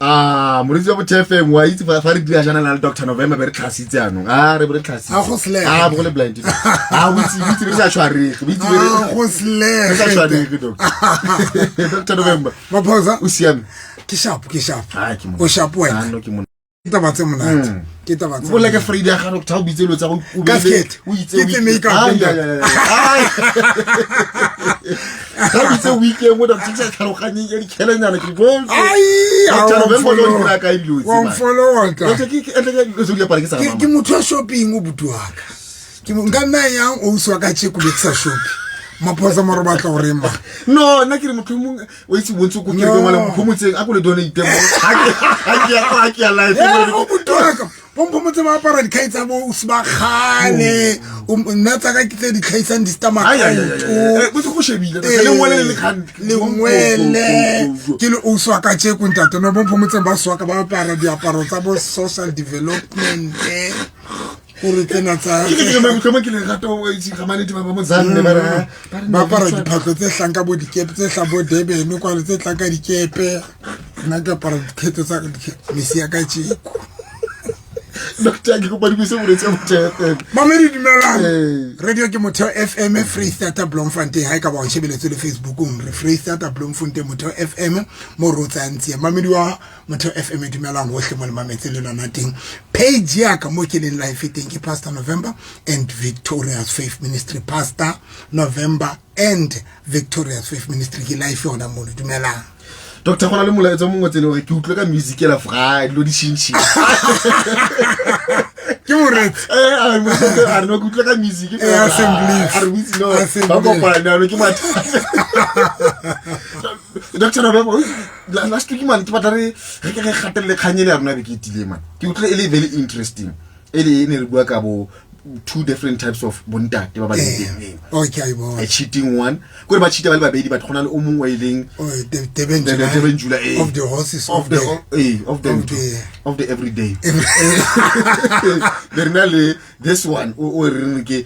A moretsi wa Motheo FM, wa itse fa re dira jaana na le Dr November, be re tlhasitse anong. A re be re tlhasitse. A go sleg. A bo go le blind. A o itse re sa tshwarege. O itse A go re sa sleg. tshwarege, doctor. Dr November. Maphosa. O siame? Ke sharp, ke sharp. Ah, ke O sharp Ah, wena? no, ke mona. Ke taba tse monate. Ke taba tse. Boleke Friday ya ga doctor, o bitse dilo tsa go Casket. O itse Ke tse makeup, Ai, ntate. ai, ai, ai. Ga o itse weekend o doctor ke sa tlhaloganyeng ya dikhelenyana ke go. Ai, Dr. November wa o dira kae dilo tse, Wa man? mfollowa ntate. Doctor, ke entle ke dilo tse o di apara ke sa Ke motho wa shopping o buti wa ka. Ke nka nna yang ausi wa ka tjeko be ke sa shoppe? Maphosa, mo re batla go reng ma? No, nna ke re motho mongwe o itse bontsi ko kereke ngwana mokgomotseng a ko le donate mo. Ha ke ya live. Eh, o buti wa ka. Bomphomotse ba apara dikhai tsa bo ausi ba kgale. Nna tsa ka ke tse di tlhaisang Ai, ai, ai, ai, ai. di-stomach. Eh, botse go shebile lengwele le le kgante. Lengwele ke le ausi wa ka tjeko, ntate. No, bomphomotseng ba swaka ba apara diaparo tsa bo social development, gore tsena tsa Ke motlhomong ke lerato o itse ga manete ba ba mozanne ba re ba apara diphatlo tse hlang ka bo dikepe, tse hlang bo Durban kwale, tse tlang ka dikepe. Nna ke apara dikhetho tsa mesi ya ka tjeko. Doctor, ke kopa dibese boletse Motheo FM. Mamedi, dumelang. Ee. Radio ke Motheo FM, Freistata, Bloemfontein. Ha e ka ba o shebeletse le Facebookong, re Freistata, Bloemfontein, Motheo FM, mo re o tsayang tsia. Mamedi wa Motheo FM, dumelang hohle mo le mametse le lona teng. Page ya ka mo ke leng live teng ke Pastor November and Victorious Faith Ministry. Pastor November and Victorious Faith Ministry, ke live yona mono. Dumelang. Doctor, go na le molaetsa o mongwe tsene gore ke utlwe ka music ela fra dilo di tšhintšhi. Ke moretsi. Eh, a re no, ke utlwe ka music. Eh, assemblies. A re itse no Assemblies. ba kopana no ke mathata. Doctor November, last week man, ke batla re ke re gatelele kgang ele ya rona be ke etile man. Ke utlwe e le very interesting, e le e ne re bua ka bo two different types of bontate ba ba leng teng. Okay, a e bona. A cheating one, kore ba cheata ba le babedi, but go na le o mongwe e leng Oh, Durban July. Durban July, eh. Of the horses. Of the of the of the of the everyday. Be re na le this one o re reng ke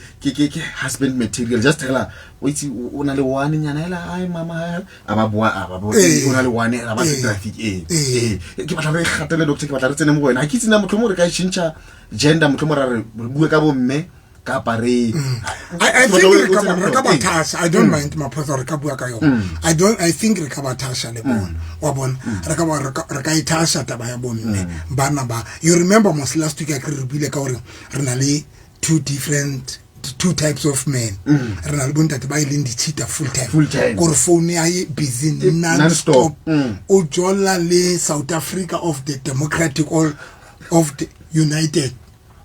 husband material, just hela o itse o na le one nyana hela, ai mama, a ba boa a ba boa. O na le one a ba traffic eh. Eh, ke batla re gatele, doctor, ke batla re tsene mo go wena. Ha ke tsena motho mo re ka e tšhentšha gender, motho mo ra re re bue ka bomme kapa re I Ke batla think re o ka tsene ba mo re go ka ba yona. thasha. I don't mind, maphosa, re ka bua ka yona. I don't I think re ka ba thasha le bona. Wa bona, re ka e thasha taba ya bomme bana ba. You remember mos last week a ke re buile ka hore re na le two types of men. Re na le bontate ba e leng di-cheater full time. Full time. Kore phone ya e busy non-stop. Non-stop. O jola le South Africa of the Democratic all of the United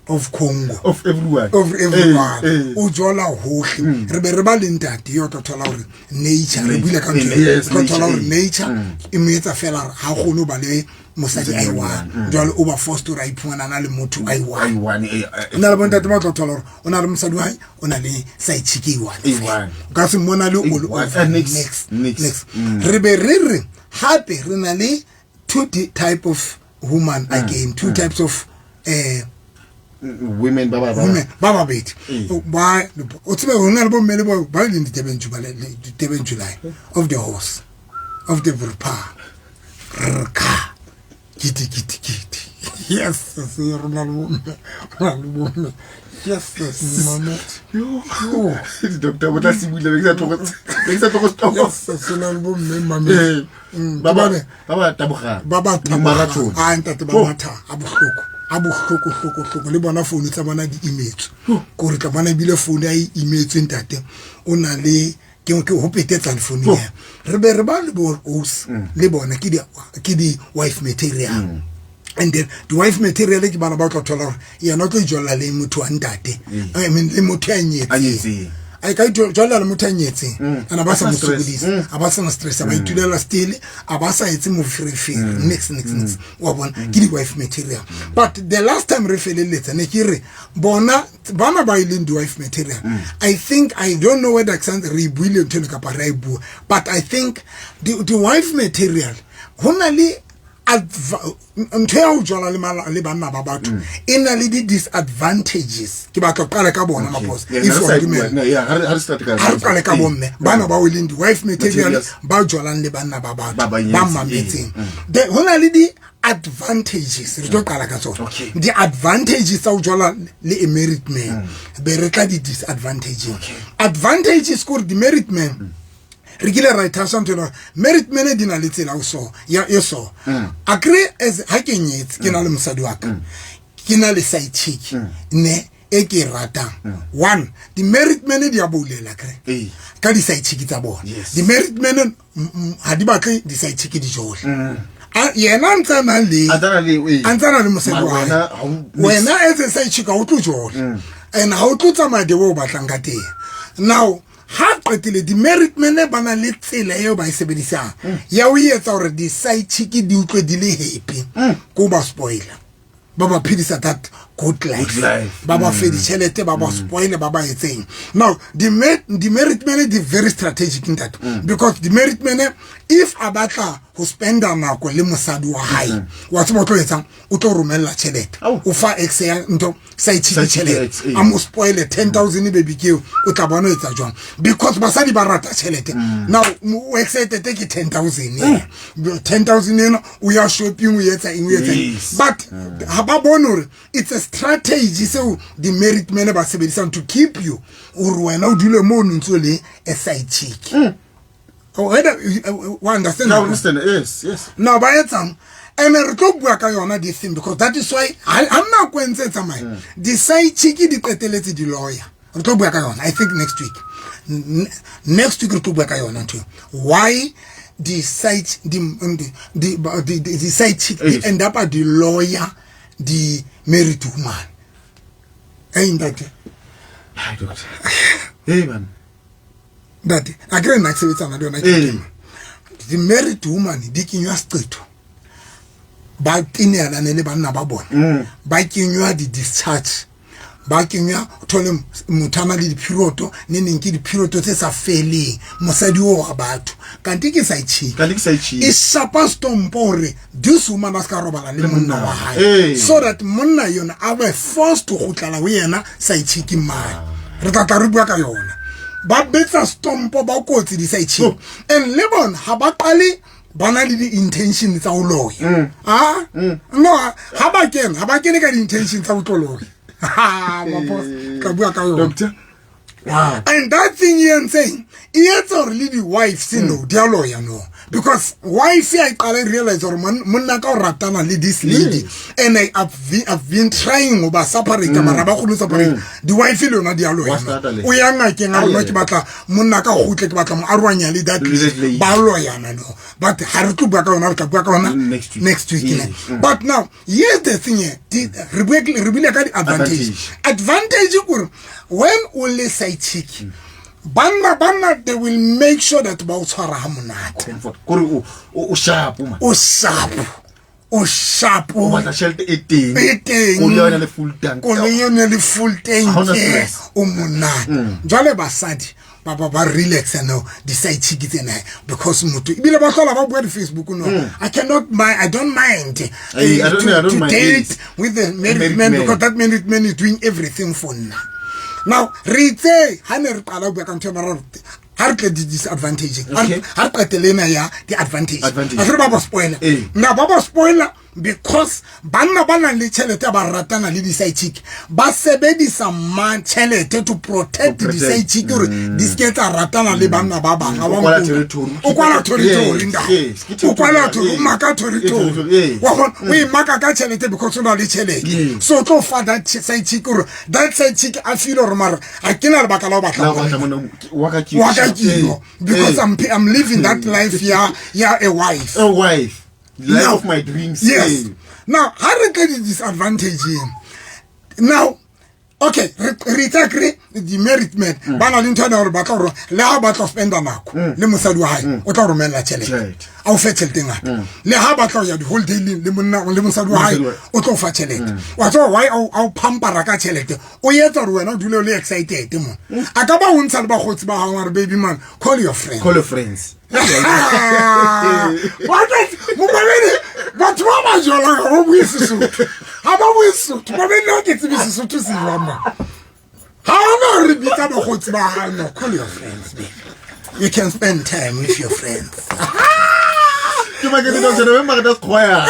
of Congo. Of everyone. Of everyone. Eh. O jola hohle. Re be re ba le ntate yo tlo thola hore nature, re buile ka ntho Yes, eo. Tlo thola hore nature, nature e mo etsa fela hore ha kgone ho ba le mosadi a i-one, jwale o ba forced hore a iphumana a na le motho a i-one. I one eh, O na le bontate ba tlo thola hore o na le mosadi wa hae, o na le side chick e i-one E fela. one. O ka se mmona le all one. over. Ah, next, next next. Next. Re be re re hape re na le two type of woman again, two types of women ba women ba babedi. Ba o tsebe ho na le bomme le bo ba leng di-Durban July, di-Durban July of the horse of the vrpa rka kiti kiti kiti. Yes, se re na le bomme, re na le bomme. Yes, mama. Yo. Yo. Doctor bo tla simolola be ke sa tlogo stop. Yes, se na le bomme, mama. Ba ba ba ba tabogang. Ba ba marathon. A ntate ba Oh. matha a bohloko, a bohloko hloko hloko. Le bona phone tsa bona di imetswe, kore tla bona ebile phone a e imetswe, ntate o na le ke ho petetsane phone ya. Re be re ba le bo os le bona ke di wife material. And then the wife material ke bana ba tlo thola hore yena o tlo ijolla le motho wa ntate, I mean, le motho ya A nyetseng. Nyetseng. A ka ijwalla le motho a nyetseng and a ba sa Ba mo sa stress. sokodise, a ba sa mo stress, a ba itulela still, a ba sa etse moferefere, nix nix nix. Wa bona, ke di-wife material. But the last time re feleletsa ne ke re bona bana ba e leng di-wife material, I think, I don't know whether ke santse re e buile ntho eno kapa re a e bua, but I think the wife material ho na le Ntho ya ho jola le banna ba batho e na le di-disadvantages. Ke batla ho qala ka bona, Maphosa, if o dumela. Ha re qale ka bomme bana ba o leng di-wife material, ba jolang le banna ba batho ba mametseng. Ho na le di-advantages, re tlo qala ka tsona di-advantages tsa ho jola le a married man, be re tla di-disadvantages. Advantages ke gore di-married man, re kile ra ithasa ntho ena, married man di na le tsela o so ya e so a kre as ha ke nyetse, ke na le mosadi wa ka, ke na le side chick ne e ke e ratang. One, di-married man di a boulela kre ka di-side chick tsa bona. Di-married man ha di batle di-side chick di jole. Yena a ntse a na le a ntse a na le mosadi wa hae. Wena as a side chick ha o tlo jola and ha o tlo tsamaya the way o batlang ka teng. Now ha qetile, di-married men ba na le tsela eo ba e sebedisang ya ho etsa hore di-side chick di utlwe di le happy, ko ba spoiler, ba ba phedisa that good life, Good life. ba ba fe ditjhelete, ba ba spoil, ba ba etseng. Now di-married men di very strategic, ntate, because di-married men, if a batla ho spenda nako le mosadi wa hae, wa tseba o tlo etsang? O tlo romella tjhelete. Au. O fa ex ya ntho side chick Side chick tjhelete, ex, eh. a mo spoile 10 000, baby keo o tla bona o etsa jwang, because basadi ba rata tjhelete. Now o excited ke 10 000, 10 000 ena, o ya shopping, o etsa eng, o etsa eng. But ha ba bone hore it's a strategy seo di-married men ba sebedisang to keep you, hore wena o dule mo o ntse o le a side chick. Oh, whether you understand? I understand. Yes. Now ba etsang, and re tlo bua ka yona this thing, because that is why ha nako e ntse e tsamaya, di-side chick di qeteletse di-lawyer. Re tlo bua ka yona, I think next week. Next week re tlo bua ka yona ntho eo. Why di-side di, di, di, di, di, di-side chick di end up di lawyer di married woman. Hey, ntate. Hi, doctor. Hey, man. Ntate, a ke re nna ke sebetsana le yona ke tema. Di-married woman di kenywa seqetho, ba tenealane le banna ba bona, ba kenywa di-discharge, ba kenywa, o thole motho a na le di-period, ne neng ke di-period tse sa feleng, mosadi o wa batho, kante ke side chick. Kante ke side chick. E shapa stompo hore this woman a se ka robala le monna wa hae, so that monna yona a be forced to kgutlela ho yena side chick mane. Re tla tla re bua ka yona. Ba betsa stompo, ba kotsi di-side chick. And le bona ha ba qale ba na le di-intention tsa ho loya. Ah, no, ha ba kena, ha ba kene ka di-intention tsa ho tlo loya. Ha, Maphosa, tla bua ka yona. Doctor. Wow. And that thing e entseng, e etsa hore le di-wives no di a loya no, because wife ya e qala e realize hore monna ka o ratana le this lady, and I've been trying ho ba separate, mara ba kgone ho separate. Di-wife le yona di a loya Wa no. starta le. O ya ngakeng, a rona Ai, ke batla monna ka kgutle, ke batla mo arohanya le that Le that lady. Ba loyana no, but ha re tlo bua ka yona, re tla bua ka yona Next week. next week, ne. But now here's the thing here. Re buile ka di-advantage. Advantage. Advantage ke gore when o le side chick, banna they will make sure that ba o tshwara ha monate. Comfort. Kore o sharp, man. O sharp, o sharp. O batla tjhelete e teng. E teng. Koloi ya yona le full tank. Koloi yone le full tank. Ha hona stress. O monate. Jwale basadi ba relax no, di-side chick tsena, because motho ebile ba hlola ba bua di-Facebook no, I cannot mind, I don't mind Hey, I don't, to, I don't to mind. date Yes. with the married Married man, man. because that married man is doing everything for nna. Now re itse ha ne re qala ho bua ka ntho ena, ra re ha re tle di-disadvantage, ha re qetele ena ya di-advantage. Advantage. A re ba ba spoiler. Na ba ba spoiler because banna ba nang le tjhelete ba ratana le di-side chick, ba sebedisa ma tjhelete to protect To protect. di-side chick hore di ske tsa ratana le banna ba bang. O kwala territory. O kwala territory, ntate. Yes, ke O kwala territory, o maka territory. Territory, yes. Wa bona, o e maka ka tjhelete because o na le tjhelete. So o tlo fa that side chick hore that side chick a feel hore mara ha ke na lebaka la ho batla La monna. batla monna wa ka ke Wa ka kilo, because I'm living that life ya a wife. A wife. Life Now- of my dreams. Yes. Now ha re tle di-disadvantage, now okay, re itse kry di-married men ba na le ntho ena gore batla gore le ha batla ho spenda nako le mosadi wa hae, o tla romella tjhelete, a o fe tjhelete e ngata. Le ha batla ho ya di-holiday le monna le mosadi wa hae, Mosadi wa- o tlo fa tjhelete. Wa tseba why a o pampera ka tjhelete? O etsa gore wena o dule o le excited mo. A ka ba o ntsha le bakgotsi ba hao, a re, "Baby man, call your friend." Call your friends. What is momamedi, batho ba jolang ga ba bue Sesotho, ga ba bue Sesotho. Ba be nna ke tsebe Sesotho se jwang ma. Ga ona re bitsa bakgotsi ba gae. No, call your friends, baby, you can spend time with your friends. Ke maketse Doctor Nebe mara ka Sekgowa ya.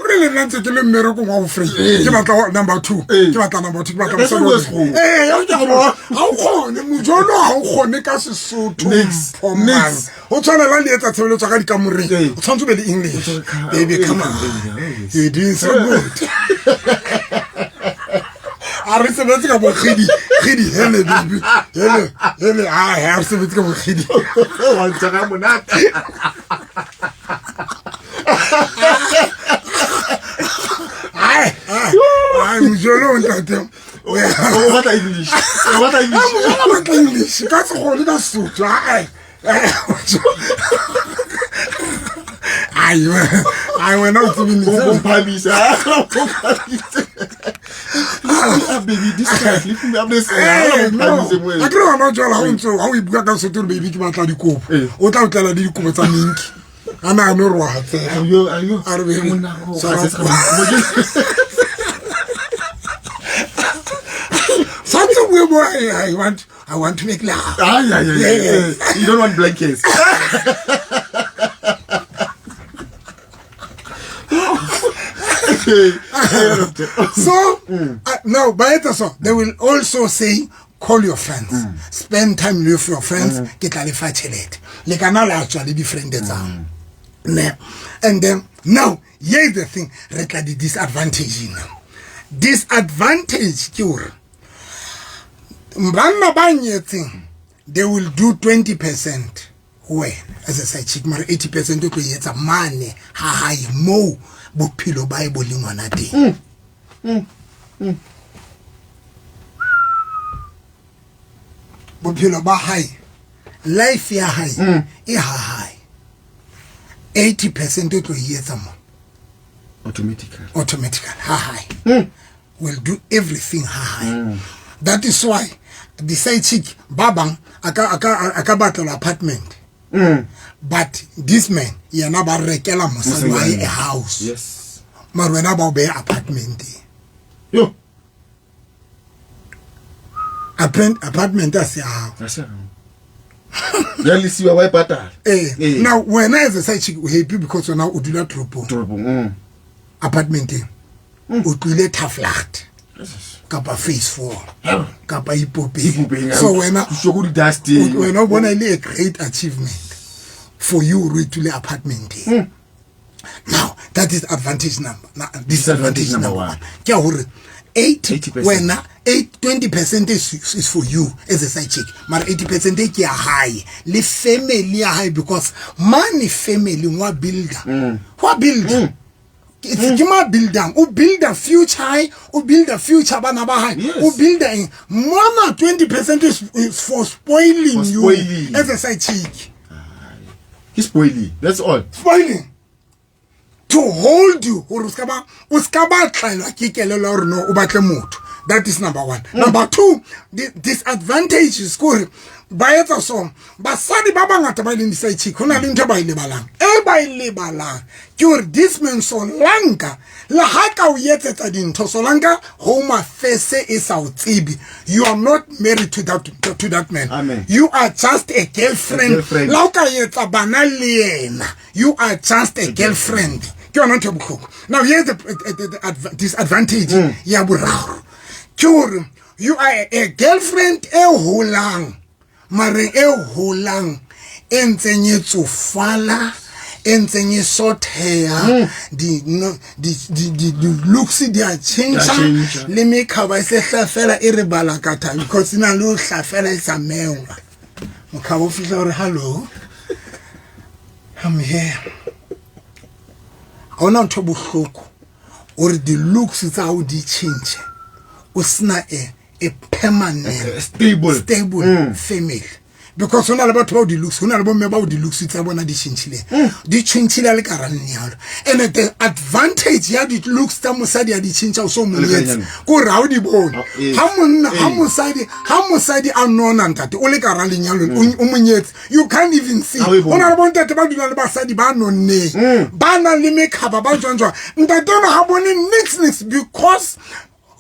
Kore le nna ntse ke le mmerekong wa go free, ke batla number two, ke batla number two, ke batla That's mosadi what wa was pele. Ee, ya ke a bona. Ga o kgone mojolo, ga o kgone ka Sesotho. Nix. Mpho mang. Nix. O tshwanela le etsa tshebeletso ka dikamoreng, o tshwanetse o be le English. Baby, come on, you doing so good. A re sebetse ka bokgedi kgedi, hele baby, hele hele, a re sebetse ka bokgedi. Wa ntse ga monate. Ai ai ai, mojolo o ntate O batla English. O batla English. Mojolo batla English ka sekgone, ka Sesotho. Ai ai ai, wena o tsebile. O mphamise. O mphamise. Lift me up, baby. This side. Lift me up this side. No, a kere wena jala ga o ntse ga o e bua ka Sesotho re baby ke batla dikobo, o tla o tlela le dikobo tsa minki, a nagane gore wa tsena. Ayo, ayo. A re baby, Monna, oh, tshwara- ga se Santse o bue mo, I want to make love. Ay, ay, ay, ay. You don't want blankets. Okay. So now ba etsa so, they will also say call your friends, spend time with your friends, ke tla le fa tjhelete, le kana la tswa le di-friend tsa ne. And then now here is the thing, re tla di disadvantage now. Disadvantage ke hore banna ba nyetseng, they will do 20% ho wena as a side chick, mara 80% o tlo e etsa mane ha hae moo bophelo ba e bo leng hona teng. Bophelo ba hae, life ya hae e ha hae, 80% o tlo e etsa mo. Automatically. Automatically ha hae, will do everything ha hae. That is why the side chick ba bang a ka batlelwa apartment, but this man yena ba rekela mosadi wa hae a house. Mara wena ba o beha apartment. Yo. Apartment a se ya hao. Ga se ya lesiwa wa e patala. Eh. Eh. Now wena as a side chick o happy because wena o dula toropong, Toropong. Apartmenteng o tlohile Taflacht kapa phase 4 kapa Ipopeng. Ipopeng. So wena so go di dust. Wena o bona e le a great achievement for you o itule apartmenteng. Now that is advantage number disadvantage number number one. one ke ya hore 80 80%. Wena 8 20% is for you as a side chick, mara 80% e ke ya hae le family ya hae, because money family wa builder, wa builder. Ke ma buildang, o builder future hae, o builder future bana ba hae. O builder eng mona? 20% is for spoiling For you spoiling. As a side chick. Ke spoiling. That's all. Spoiling to hold you gore o ska ba tlaelwa ke kelelo ya gore no o batle motho. That is number one. Number two, the disadvantages kore ba etsa so basadi ba bangata ba e leng di-side chick, go na le ntho e ba e lebalang, e ba e lebalang ke gore this man solanka le ha ka o etsetsa dintho, solanka Home Affairs e sa o tsebe, you are not married to that man. Amen. You are just a girlfriend. A girlfriend. La o ka etsa bana le yena, you are just a girlfriend. Ke yona ntho e bohloko. Now here's the disadvantage ya boraro, ke hore you are a girlfriend e holang, mare e holang e ntseng e tsofala, e ntseng e sotheha, di no- di di di di looks di a change, tjhentjha. Le mekgaba e se hlafela e re balakatha because e na le ho hlafela e sa mengwa. Mokhaba o fihla hore hello, I'm here. Ha hona ntho e bohloko hore di-looks tsa hao di change o sena a permanent A stable. stable family. Because ho na le batho bao di-looks, ho na le bomme bao di-looks tsa bona di tjhentjhileng, di tjhentjhile a le ka lenyalo. And the advantage ya di-looks tsa mosadi ya di tjhentjha o so monyetse ke gore ha o di bone. Ha monna, ha mosadi, ha mosadi a nona, ntate, o le ka ra lenyalo, o monyetse, you can't even see. Ha o e bone. Ho na le bontate ba dulang le basadi ba nonneng, ba nang le mekhaba, ba jwang jwang. Ntate ona ha bone nix nix, because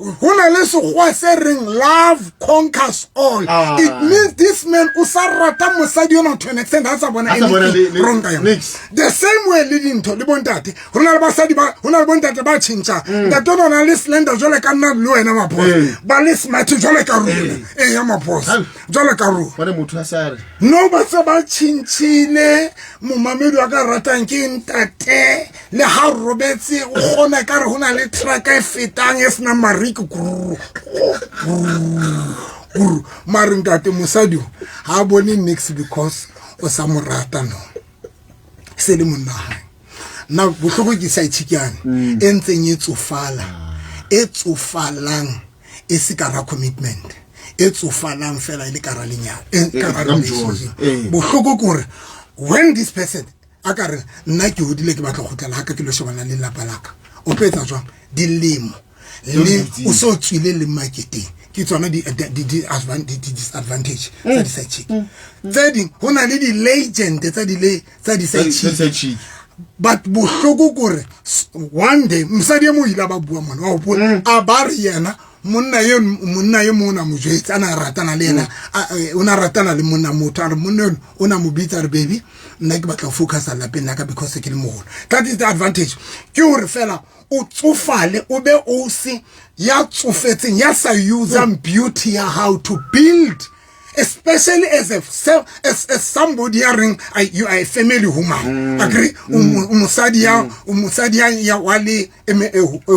ho na le sekgowa se reng love conquers all. It means this man o sa rata mosadi ona to an extent ha sa bona Ha sa bona anything wrong ka yona. Nix. The same way le dintho le bontate, ho na le basadi ba, ho na le bontate ba tjhentjhang. Ntate ona o na le slender jwale ka nna le wena, Maphosa, ba le smart jwale ka rona, ee ya Maphosa, jwale ka rona. Bone motho a sa re. No, ba se ba tjhentjhile. Momamedi wa ka ratang ke ntate, le ha robetse o kgona ka re ho na le truck e fetang e senang mariki, grrr, grrr, grrr. Mare ntate, mosadi o ha a bone nix because o sa mo rata. No, se le monna hae. Nna bohloko ke sa itshikane e ntseng e tsofala, e tsofalang e se ka ra commitment, e tsofalang fela e le ka ra lenyalo, e ka ra ka mojolo. Relationship. Bohloko ke hore when this person a ka re, nna ke hodile, ke batla go kgutlela haka, ke lo shebana le lelapa la ka, o tlo etsa jwang? Dilemo le o so tswile le marketeng, ke tsona di-disadvantage tsa di-side chick. Tse ding, ho na le di-legend tsa di-side chick. Side chick. But bohloko kore one day mosadi e mo ile a ba bua mona wa hopola, a ba re yena monna ye mong o na mo jwetse a na ratana le yena, o na ratana le monna motho, a re monna eno o na mo bitsa, a re, baby, nna ke batla ho focusa lapeng la ka because ke le moholo. That is the advantage, ke hore fela o tsofale, o be o se ya tsofetseng ya sa usang beauty ya how to build, especially as somebody ya reng you are a family woman. Agree, o mosadi ya, o mosadi ya wa le a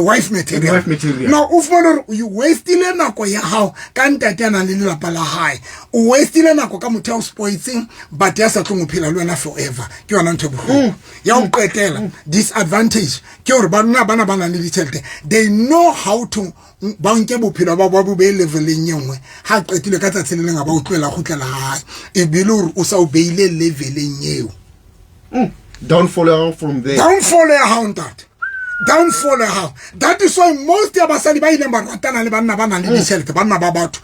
wife material. Wife material. Now o fumane hore you wastile nako ya hao ka ntate a nang le lelapa la hae, o wastile nako ka motho ya o spoitseng, but ya sa tlong ho phela le wena forever. Ke yona ntho e bohloko ya ho qetela. Disadvantage ke hore banna bana ba nang le ditjhelete, they know how to ba nke bophelo ba bo be leveleng e nngwe. Ha qetile ka tsatsi le leng, a ba o tlohela, kgutlela hae, e be le hore o sa o beile leveleng eo. Downfall ya hao from there. Downfall ya hao, ntate, downfall ya hao. That is why most ya basadi ba ileng ba ratana le banna ba nang le ditjhelete, banna ba batho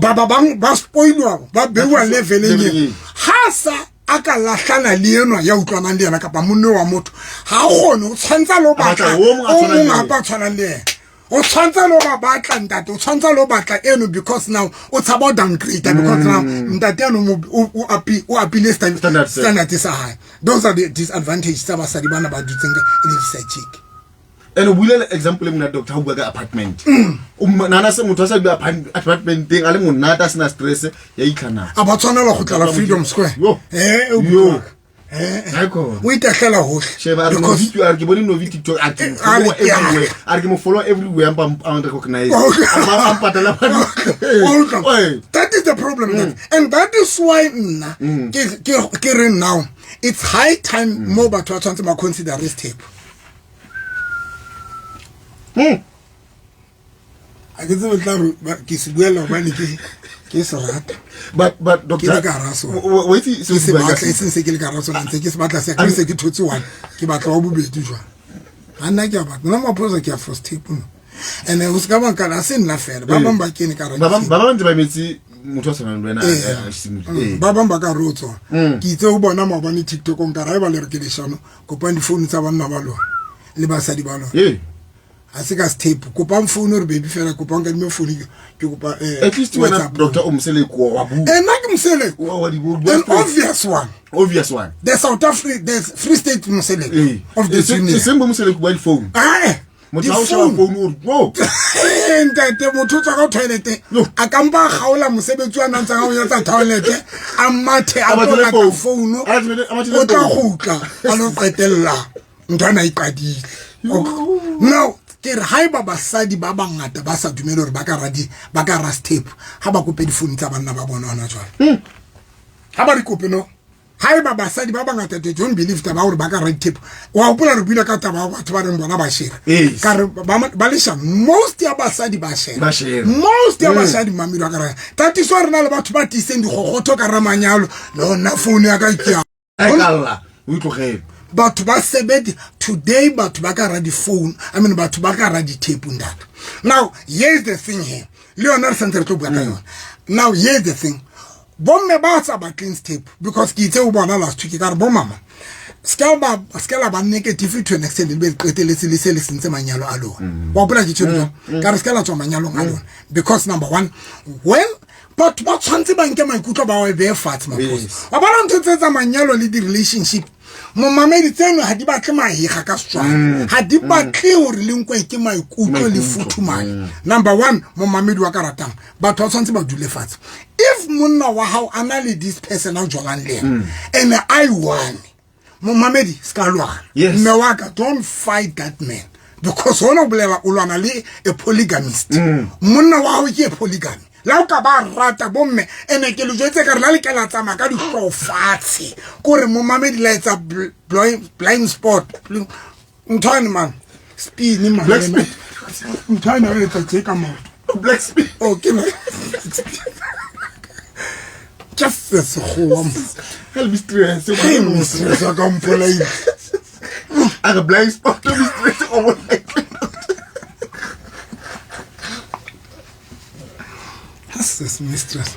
ba bang, ba spoilwa, ba beuwa leveleng eo. Leveleng. Ha sa a ka lahlana le enwa ya utlwanang le yena kapa monne wa motho, ha a kgone, o tshwantsha le o A batla batla o mong a o tshwanang mong le hape a tshwanang le yena. O tshwantsha le o ba batla, ntate, o tshwantsha le o batla eno, because now o tshaba o downgrade, because now ntate eno o apile Standard set. standard sa hae. Those are the disadvantage tsa basadi bana ba dutseng e le di-side chick. And o buile le example e monate, doctor, ha o bua ka apartment. O nahana se motho a sa dula apartmenteng a le monate, a sena stress ya itlha na. A ba tshwanela go tlala Freedom Square. Yo. O Yo. bua. Hayikhona. O itahlela hohle. Sheba, a re Because Novi, a re ke bone Novi TikTok, a ke mo A re follow ke a- everywhere, a re ke mo follow everywhere, empa a recognize. Okay. A ba a mpatala. Wa utlwa? Oi. That is the problem, that. And that is why nna ke re now it's high time mo batho ba tshwanetse ba consider sethembu. A ke tsebe tla re ke se buela hobane ke se rata. But Ke doctor, le ka hara sona. wa itse se Ke o se buang ka batla, e se? seng se ke le ka hara sona, ntse ke se batla, se ke se ke thotse one, ke batla wa bobedi jwang. Ha nna ke a batla, nna Maphosa, ke a first tape no. And o se ka ba nkana, ha se nna fela, ba bang ba kene ka hara Ba bang, ba bang ntse ba emetse motho a tshwanang le wena, a simolole. Ba bang ba ka re o tsona. Ke itse ho bona maobane TikTok, nka ra e ba le re ke leshano, kopang difounu tsa banna ba lona le basadi ba lona. Ha se ka setape, kopang phone hore baby fela, kopang kadime phone, ke kopa At least wena, WhatsApp. doctor, o moseleko wa bua. Eh, nna ke moseleko. Wa di bua. An obvious one. Obvious one. The South Africa, the Free State moseleko of the E junior. seng bo moseleko wa di-phone. Ah, Motho ha o sheba di-phone. phone o re, "Wo." Eh, ntate, motho o tswa ka toilet, Yo. a kampa a kgaola mosebetsi wa nang tsang o etsa toilet, a mathe a A tlo batlele lata phone. phone. A batlele O tla phone. kgutla a lo qetella ntho ana e qadile. Now ke re haeba basadi ba bangata ba sa dumele hore ba ka ra setape, ha ba kope difounu tsa banna ba bona hona jwale, ha ba di kope no. Haeba basadi ba bangata, they don't believe taba gore ba ka ra ditape. Wa hopola re buile ka taba ya batho ba reng bona ba share. Yes. Ka re ba lesha, most ya basadi ba share. Ba share. Most ya basadi, mamedi wa ka raya tatiso, re na le batho ba tiiseng dikgokgotho ka ra manyalo le nna phone ya ka ke ya A e kalla o itlogele. Batho ba sebedi today, batho ba ka ra di-phone, I mean, batho ba ka ra di-tape, ntate. Now here's the thing here, le yona re santse re tlo bua ka yona. Now here's the thing, bomme ba sa batleng tape, because ke itse o bona last week ka re bo mama se ka la ba negative to an extent le be le qeteletse le se le sentse manyalo a lona. Wa hopola ke tjho jwang? Ka re se ka la tswa manyalong a lona, because number one, when batho ba tshwanetse ba nke maikutlo ba wa behe fatshe, maphoso. Wa bona ntho tse tsa manyalo le di-relationship, momamedi, tseno ha di batle mahega ka Setswana, ha di batle hore le nkwe ke maikutlo le Maikutlo. Futhumale. Number one, momamedi wa ka ratang, batho ba tshwanetse ba dule fatshe. If monna wa hao a na le this person a jolang le ena and I one, momamedi, se ka lwana. Mme wa ka, don't fight that man, because hona o bolela o lwana le a polygamist. Monna wa hao ke a polygamy. La o ka ba rata bomme, ene ke le jwetse ka re la le ke la tsamaya ka dihlooho fatshe, kore momamedi la etsa blind spot, nthwane man, spin man. Black spin. Nthwane o etsa tje ka maoto. Black spin. Oh, ke na ke se sekgowa mo. Hell, mistress. Hey, mistress wa ka mpolaile. A re blind spot, mistress o bolaile. Sis mistress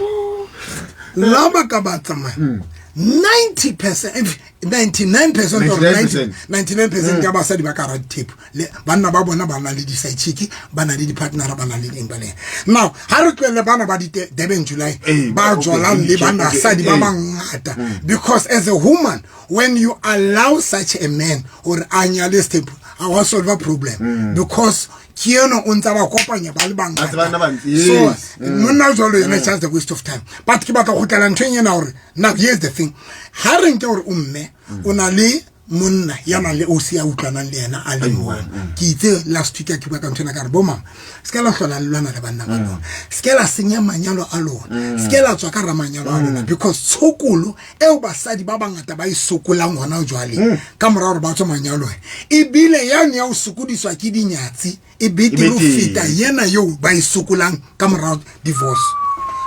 la ba ka ba tsamaya, 90%, 99% or 99%. 99% ya basadi ba ka ra ditape le banna ba bona ba na le di-side chick, ba na le di-partnera, ba na le eng ba le. Now ha re tlohelle bana ba di-Durban July ba jolang le bana basadi ba bangata, because as a woman, when you allow such a man hore a nyale step, a wa solve problem, because ke eno o ntsa ba kopanya ba le Ba tsebana bangata. bantsi, So yes. monna jwalo yena, it's just a waste of time. But ke batla go kgutlela nthong ena gore now here's the thing, ha re nke gore o mme o na le monna ya nang le oc a utlwanang le yena a le mong. Ke itse last week ke bua ka ntho ena, ka re bo mama, se ka la hlola le lwana le banna ba lona, se ke la senya manyalo a lona, se ke la tswa ka ra manyalo a lona, because tshokolo eo basadi ba bangata ba e sokolang hona jwale ka mora hore ba tswe manyalong, ebile yane ya ho sokodiswa ke dinyatsi e betere ho betere. feta yena eo ba e sokolang ka mora divorce.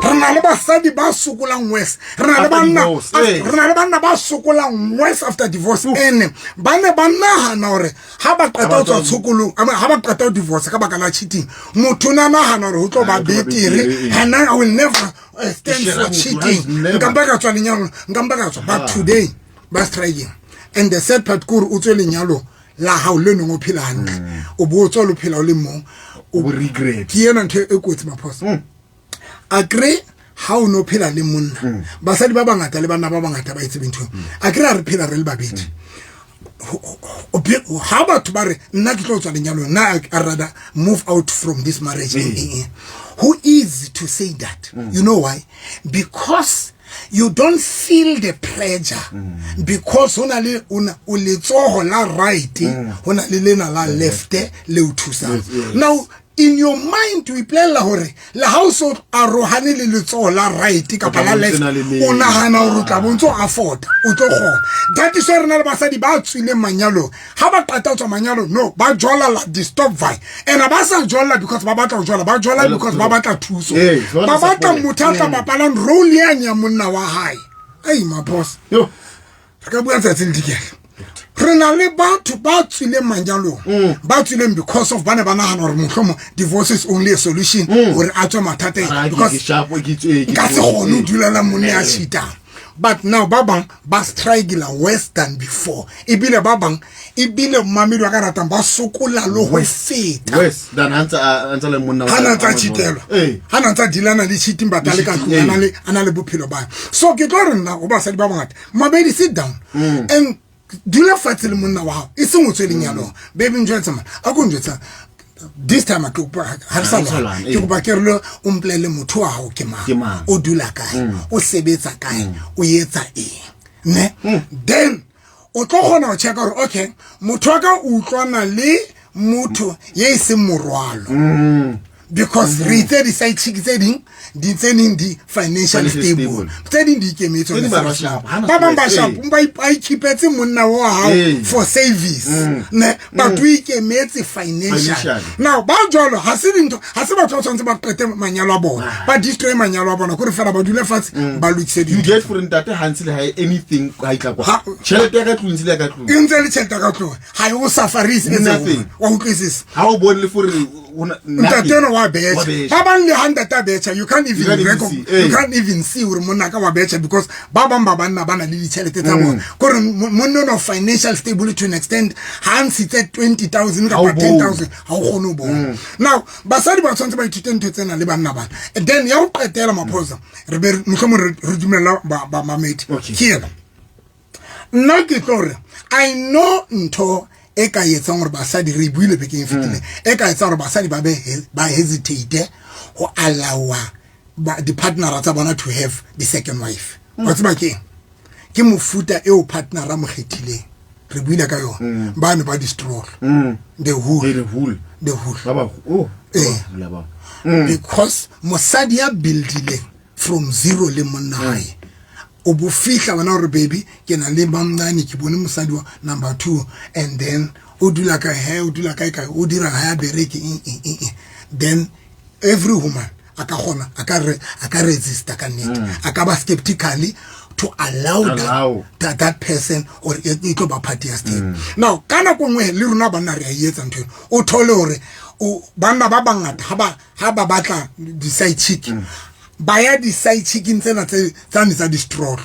Re na le basadi ba sokolang worse, re na le After banna divorce, yes. re na le banna ba sokolang worse after divorce, ene ba ne ba nahana hore ha ba qeta ho tswa tshokolong, ha ba qeta ho divorce ka baka la cheating, motho o na nahana hore ho tlo ba Ah, ho tlo ba betere. betere, eh. And I will never stand Ke for shera motho, cheating. never. Nka mpa ka tswa lenyalong, nka mpa ka tswa. But today ba striking, and the sad part ke hore o tswe lenyalo la hao le neng o phela hantle, o bo o tswa le phela o le mong. O regret. Ke ena ntho e kotsi, maphoso a kry. Ha o no phela le monna, basadi ba bangata le banna ba bangata ba etsebe ntho a kry, a re phela re le babedi. Ha batho ba re nna ke tlo tswa lenyalong, nna I rather move out from this marriage, who is to say that? You know why? Because you don't feel the pressure, because ho na le o letsoho la right, ho na le lena la left le o thusang. Now in your mind o ipolella hore le ha o so arohane le letsoho la right kapa la tla bo left, ntse na le le. O nahana hore o tla bo ntso afforda, o tlo kgona. That is why re na le basadi ba tswileng manyalong, ha ba qeta ho tswa manyalong, no ba jola la di-stop vi, and ba sa jola because ba batla ho jola, ba jola because ba batla thuso. Yes, ba ba batla batla support. Motho a tla bapalang role yane ya monna wa hae. Ei maphoso, Yo. re ka bua tsatsi le dikela. Re na le batho ba tswileng manyalong, ba tswileng because of ba ne ba nahana hore mohlomong divorce is only a solution hore a tswe mathateng, Ah, ke because ke sharp, ke tswe, ke nka se tswe. kgone ho dulela monna ya cheatang. But now ba bang ba struggle worse than before, ebile ba bang, ebile mamedi wa ka ratang, ba sokola le ho feta. Worse than ha ntse a ntse le monna wa Ha na ntsa a cheatelwa, Eh. ha na ntsa dealana le cheating, but a le ka cheating, tlung, a na eh. le a na le bophelo ba. So ke tlo re nna ho basadi ba bangata, mabedi, sit down and dula fatshe le monna wa hao, e seng o tswe lenyalong. Baby, njwetse man, a ko njwetsa this time, a ke kopa ha re sa Ha re sa lwana. lwana, Ke eh. kopa ke re le o mpolelle motho wa hao ke mang, Ke mang? O dula kae, o sebetsa kae, o etsa eng, ne? Then o tlo kgona ho checka hore okay, motho wa ka o utlwana le motho ye e seng morwalo. Because re itse di-side chick tse ding di tse ding di financially stable, tse ding di ikemetse. Tse ding ba ba sharp, hana Ba bang ba stress, sharp, ba ikhipetse monna wa hao for service ne, but o ikemetse financial. Financially. Now ba jwalo ha se dintho, ha se batho ba tshwanetse ba qete manyalo a bona, ba destroy manyalo a bona, kore fela ba dule fatshe ba lokise You dintho. get for ntate ha ntse le hae anything ha itla kwa. Tjhelete ya ka tlung ntse le ya ka tlung. E ntse le tjhelete ka tlung, ha e o safaris. Nothing. Wa utlwisisa? Ha o bone le for Ntate eno wa betjha. Wa betjha. Ba bang le ha ntate a betjha, you can't even You can't even record, see. you can't even see hore monna ka wa betjha, because ba bang ba banna ba na le ditjhelete tsa bona, kore monna ono financial stable to an extent ha a ntshitse 20 000 Ha o kapa bone. 10 000, ha o kgone ho bona. Now basadi ba tshwanetse ba ithute ntho tsena le banna bana. And then ya ho qetela, Maphosa, re be mohlomong re dumella ba mamedi. Ke ena, nna ke tlo re I know ntho e ka etsang gore basadi, re e buile bekeng e fetileng, e ka etsang gore basadi ba be ba hesitate go allowa di-partnera tsa bona to have the second wife. Wa tseba ke eng? Ke mofuta eo partnera mo kgethileng. Re buile ka yona, bane ba di-stroll, the Hey, hool the hool. The hool. Ba ba oh. Ba ba. Because mosadi ya buildileng from zero le monna hae, o bo fihla wena gore, "Baby, ke na le mamncane, ke bone mosadi wa number two," and then o dula kae? He o dula kae kae? O dira ha ya bereke, eng, eng, eng, eng. Then every woman a ka kgona, a ka resista ka nnete, a ka ba skeptically to allow Allow. that person or e tlo ba part ya step. Now ka nako nngwe le rona banna re a e etsa ntho eno. O thole hore banna ba bangata ha ba batla di-side chick, ba ya di-side chickeng tsena tse tsane tsa di-stroll,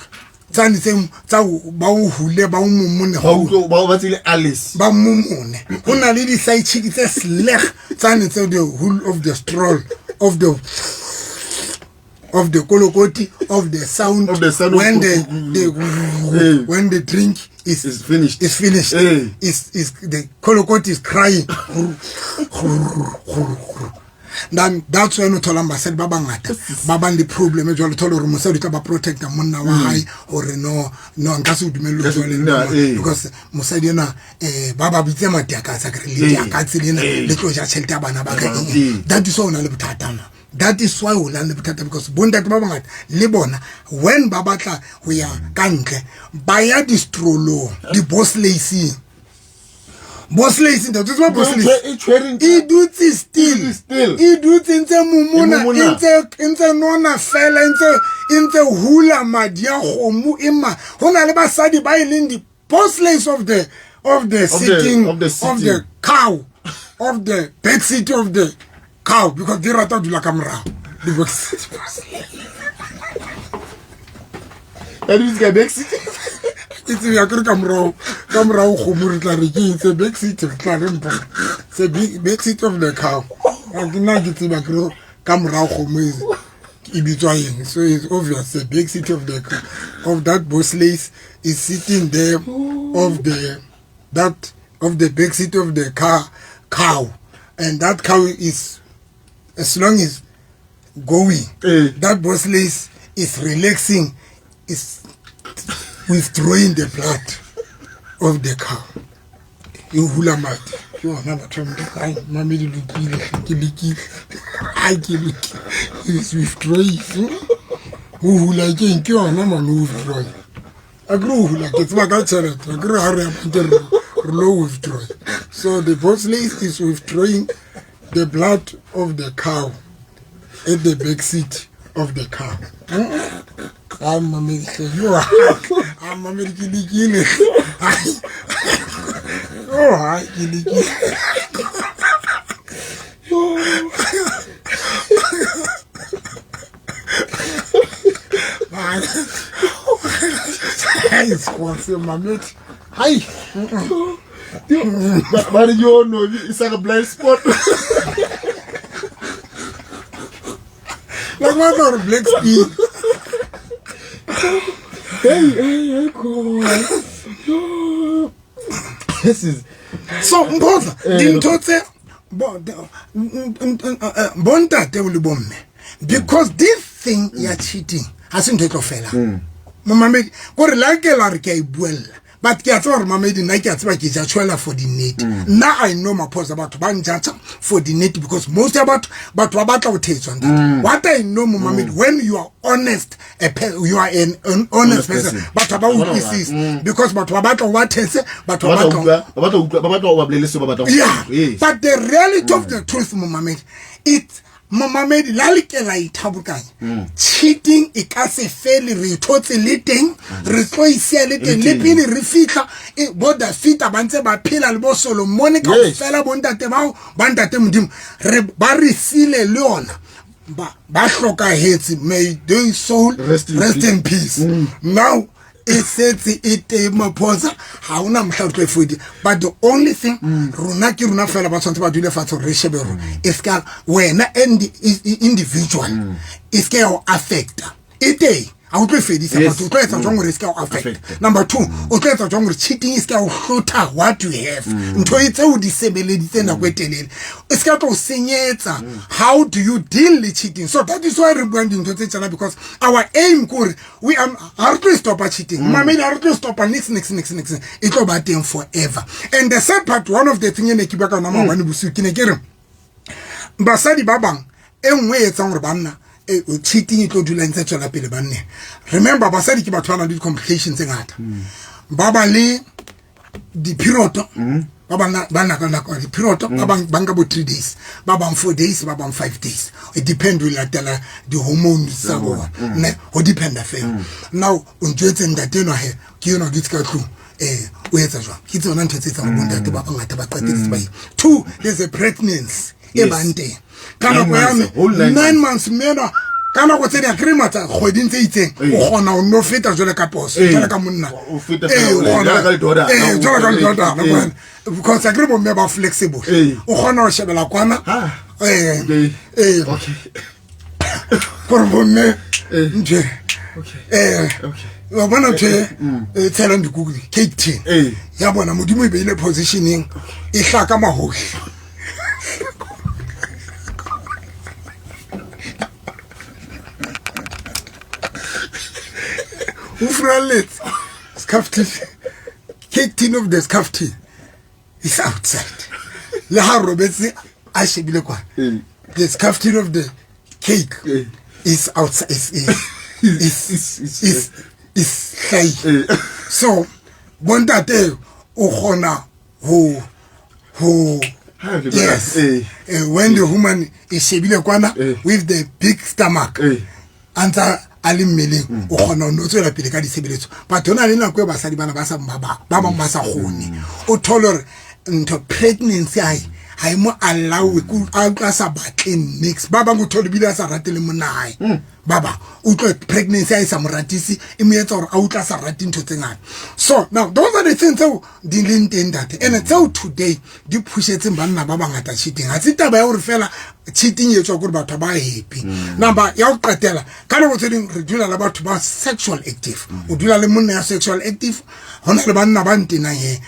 tsane tse tsa ba o hule, ba o momone. Ba utlwe ba tsile Alice. Ba momone. Ho na le di-side chick tse sleg tsane tse the hull of the stroll of the kolokoti of the sound, Of the sound of when the Hey. when the drink is Is finished. Is finished. Hey. Is the kolokoti is crying, then that's when o tholang basadi ba bangata ba bang le problem e jwalo. Thole hore mosadi o tla ba protecta monna wa hae hore no, nka se o dumelle Nka se ho jwale no, eh. because mosadi ena ba bitse madiakatsi, akere le diakatsi lena le tlo ja tjhelete ya bana ba ka, eng, eng. That is why o na le bothata na, that is why o nang le bothata, because bontate ba bangata le bona when ba batla ho ya ka ntle, ba ya di-strollong, di-boss lacing, boss lacing, ntate, o tseba boss lace? E tshwere E dutse still. E dutse still. E dutse ntse momona. E momona. E ntse nona fela, e ntse hula madi a kgomo e ma. Ho na le basadi ba e leng di-boss lace of the sitting of the of sitting. The cow, of the back seat of the cow, because di rata ho dula ka morao, di-boss. That is ka back seat. Ke tsebe ya kere ka morao kgomo re tla re ke eng? Se back seat re tla re mpa se back seat of the cow. Ha ke nna ke tseba kere ka morao kgomo e bitswa eng. So it's obvious the back seat of the car of that boss lace is sitting there of the that of the back seat of the car cow, and that cow is, as long as going, that boss lace is relaxing, is withdrawing the blood of the cow, e hula madi. Ke yona batho ba Modimo. Ai, mamedi, lokile, ke lekile. Ai, ke lokile. Is withdrawing. Ho hula ke eng? Ke yona mane ho withdrawing. Akere ho hula ke tseba ka tjhelete, akere ha re ya bankeng re lo withdraw. So the boss lady is withdrawing the blood of the cow at the back seat of the car. Ai, mamedi hle, yo, ai, mamedi, ke lekile. Ai, oh, ai, ke lekile. Ai, ai, sekgowa mamedi, hai. Ba re yo no e sa blind spot. Like what or black speed. Hey, hey, hey, God. Yo. This is So mphosa dintho tse bontate le bomme, because this thing ya cheating ha se ntho e tlo fela, momamedi, kore la ke la re ke a e buella. But ke a tseba gore mamedi, nna ke a tseba ke judgela for dinnete. Nna I know, Maphosa, batho ba njudge for dinnete because most ya batho ba batla go thetswa, ntate. What I know, momamedi, when you are honest, you are an honest Honest person, person. batho ba Ba batla utlwisise because batho ba batla go ba thetse, batho ba ba batla ho batla utlwa, ba batla ho utlwa, ba batla ho ba bolelle seo ba batlang ho Yeah. Yes. But the reality of the truth, momamedi, it's, momamedi, la le ke la ithabokanya, cheating e ka se fele. Re thotse le teng, re tlo isia le teng le teng. Pele re fitlha bo Dafita ba ntse ba phela le bo Solomone kaofela, bontate bao ba ntate Modimo re ba re sile le yona, ba hlokahetse. May their soul Rest in rest peace. in peace. Now e setse e teng, Maphosa, ga ona mohla o tlo e fodi. But the only thing, rona ke rona fela ba tshwanetse ba dule fatshe gore re shebe gore e ska wena and individual e ska ya o affecta. E teng, ga o tlo e fedisa, but o tlo etsa jwang gore e se ka o affecta? Affecta. Number two, o tlo etsa jwang gore cheating e se ka o hlotha what you have, ntho e tseo di sebeleditse nako e telele, e se ka tlo o senyetsa? How do you deal le cheating? So that is why re buang dintho tse tjena, because our aim kore we are, ha re tlo e stopa cheating, mamedi, ha re tlo e stopa nix nix nix nix, e tlo ba teng forever. And the sad part, one of the thing e ne ke bua ka yona maobane bosiu, ke ne ke re basadi ba bang, e nngwe e etsang gore banna cheating e tlo dula e ntse tswela pele banne, remember, basadi ke batho ba nang le di-complications tse ngata. Ba ba le di-period, ba bang ba nako nako di-period, ba bang ba nka bo 3 days, ba bang 4 days, ba bang 5 days. It depend, ho latela di-hormones tsa bona, ne ho dependa fela. Now o ntjwetse ntate enwa he ke enwa dutse ka tlung, o etsa jwang? Ke tsona ntho tse etsang gore bontate ba bangata ba qetelletse ba ile. Two, there's a pregnancy e bang teng ka Nine nako ya months, whole 9 9 months. months. Mme enwa ka nako tse di a kry matsa kgweding tse itseng, o kgona ho no feta jwale ka poso, jwale ka monna. O feta fela, jwale ka letodana. Jwale ka letodana, because akere bomme ba flexible. O kgona ho shebela kwana. Gore bomme ntho wa bona ntho e tshelang dikuku, cake tin ya bona, Modimo e beile positioning e hlaka mahohle. O furalletse scarf tin, cake tin of the scarf tin is outside. Le ha robetse a shebile kwa, the scarf tin of the cake is outside, is is hlahile. So bontate o kgona ho Ha, le bona, Yes. When the woman e shebile kwana with the big stomach, a ntsa a le mmeleng, o kgona ho no tswela pele ka ditshebeletso. But ho na le nako e basadi bana ba sa ba bang ba sa kgone. O thole hore ntho pregnancy ya hae ha e mo allow ku a utlwa a sa batle nix. Ba bang o thole bile a sa rate le monna hae. Ba bang o utlwe pregnancy ha e sa mo ratise, e mo etsa hore a utlwa a sa rate ntho tse ngata. So now those are the things tseo di leng teng, ntate, and tseo today di pushetseng banna ba bangata cheating. Ha se taba ya hore fela cheating e etswa ke hore batho ba happy. Number ya ho qetela, ka nako tse ding re dula le batho ba sexual active. O dula le monna ya sexual active, ho na le banna ba ntenang he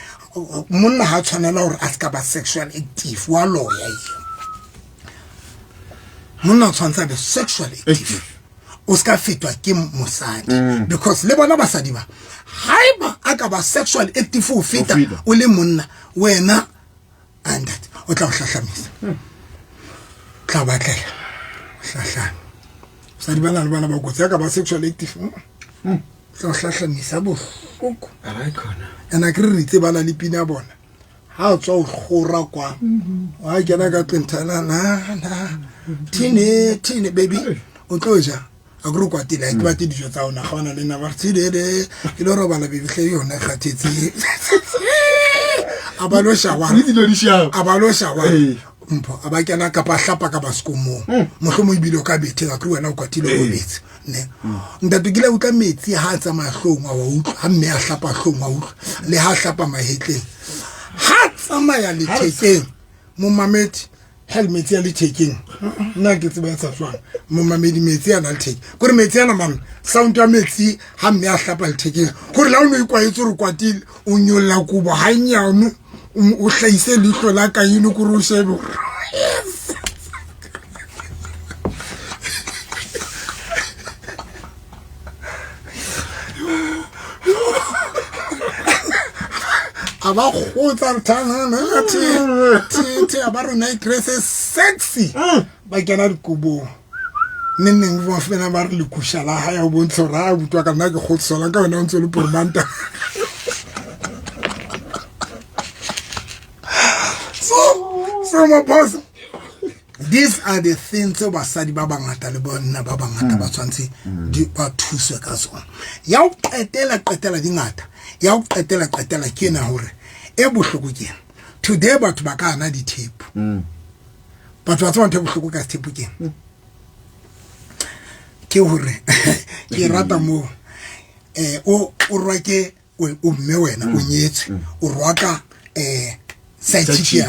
monna ha tshwanela hore a ska ba sexual active, wa loya ye. Monna o tshwanetse a be sexual active. Active. O ska fetwa ke mosadi, because le bona basadi ba, haeba a ka ba sexual active ho feta, feta. O le monna wena and that o tla o hlahlamisa, tla batlela hlahlame. Basadi ba na le bana ba kotsi, a ka ba sexual active, tla o hlahlamisa bohloko. Alright, khona. And a ke re itse ba na le pina ya bona ha o tswa o kgora kwa wa kena ka tlung, thana na na thine thine baby, o tlo ja a kere o kwatile, ha ke batle dijo tsa ona, ga ona le nna ba re tshilele ke lo robala, baby hle yona e kgathetse, a ba lo shawara. Le dilo di shaba. A ba lo shawara. Mpho a ba kena kapa a hlapa ka baskomong, mohlomong ebile o ka betheng, a kere wena o kwatile, o robetse ne. Ntate, ke ile utlwa metsi ha a tsamaya hloohong, wa utlwa ha mme a hlapa hloohong, wa utlwa le ha a hlapa mahetleng, ha tsamaya lethekeng, momamedi, hell, metsi a lethekeng, nna ke tseba etsa jwang, momamedi, metsi a na lethekeng, kore metsi ana man, sound ya metsi ha mme a hlapa lethekeng, kore la o no ikwahetse hore kwatile, o nyolla kobo hanyane, o hlahise leihlo la kaeno, kore o shebe hore yes. A ba kgotsa the a ba re night dress e sexy. Ba kena dikobong. Neng neng ba fela ba re lekusha la hae o bontsha hore ha butwa ka nna ke kgotsola ka wena o ntse o le poromanta. So my boss, these are the things tseo basadi ba bangata le bonna ba bangata ba tshwanetse di ba thuswe ka tsona. Ya ho qetela qetela di ngata. Ya ho qetela qetela ke ena hore e bohloko ke ena. Today batho ba ka ana dithepu. Batho ba tseba ntho e bohloko ka sethepu ke eng? Ke hore ke rata moo o rwake o mme wena o nyetswe o rwaka side chick ya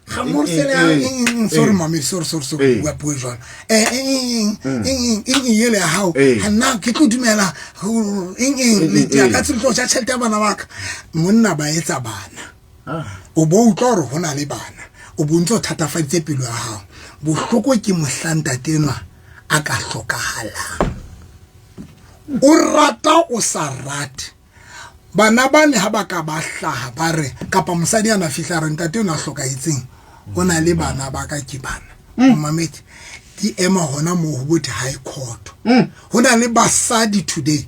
ga mo sele sorry mami sorry sorry sorry bua puo jwalo eng eng eng yele ya hao ha nna ke tlo dumela eng eng le tia ka tlo ja tjhelete ya bana ba ka monna ba etsa bana o bo utlwa hore ho na le bana o bo ntse o thatafaditse pelo ya hao bohloko ke mohlang ntate enwa a ka hlokahalang o rata o sa rate bana ba ne ha ba ka ba hlaha ba re kapa mosadi a na fihla re ntate o na hlokahetseng o na le bana ba ka ke bana mamedi di ema hona moo ho bothe high court ho na le basadi today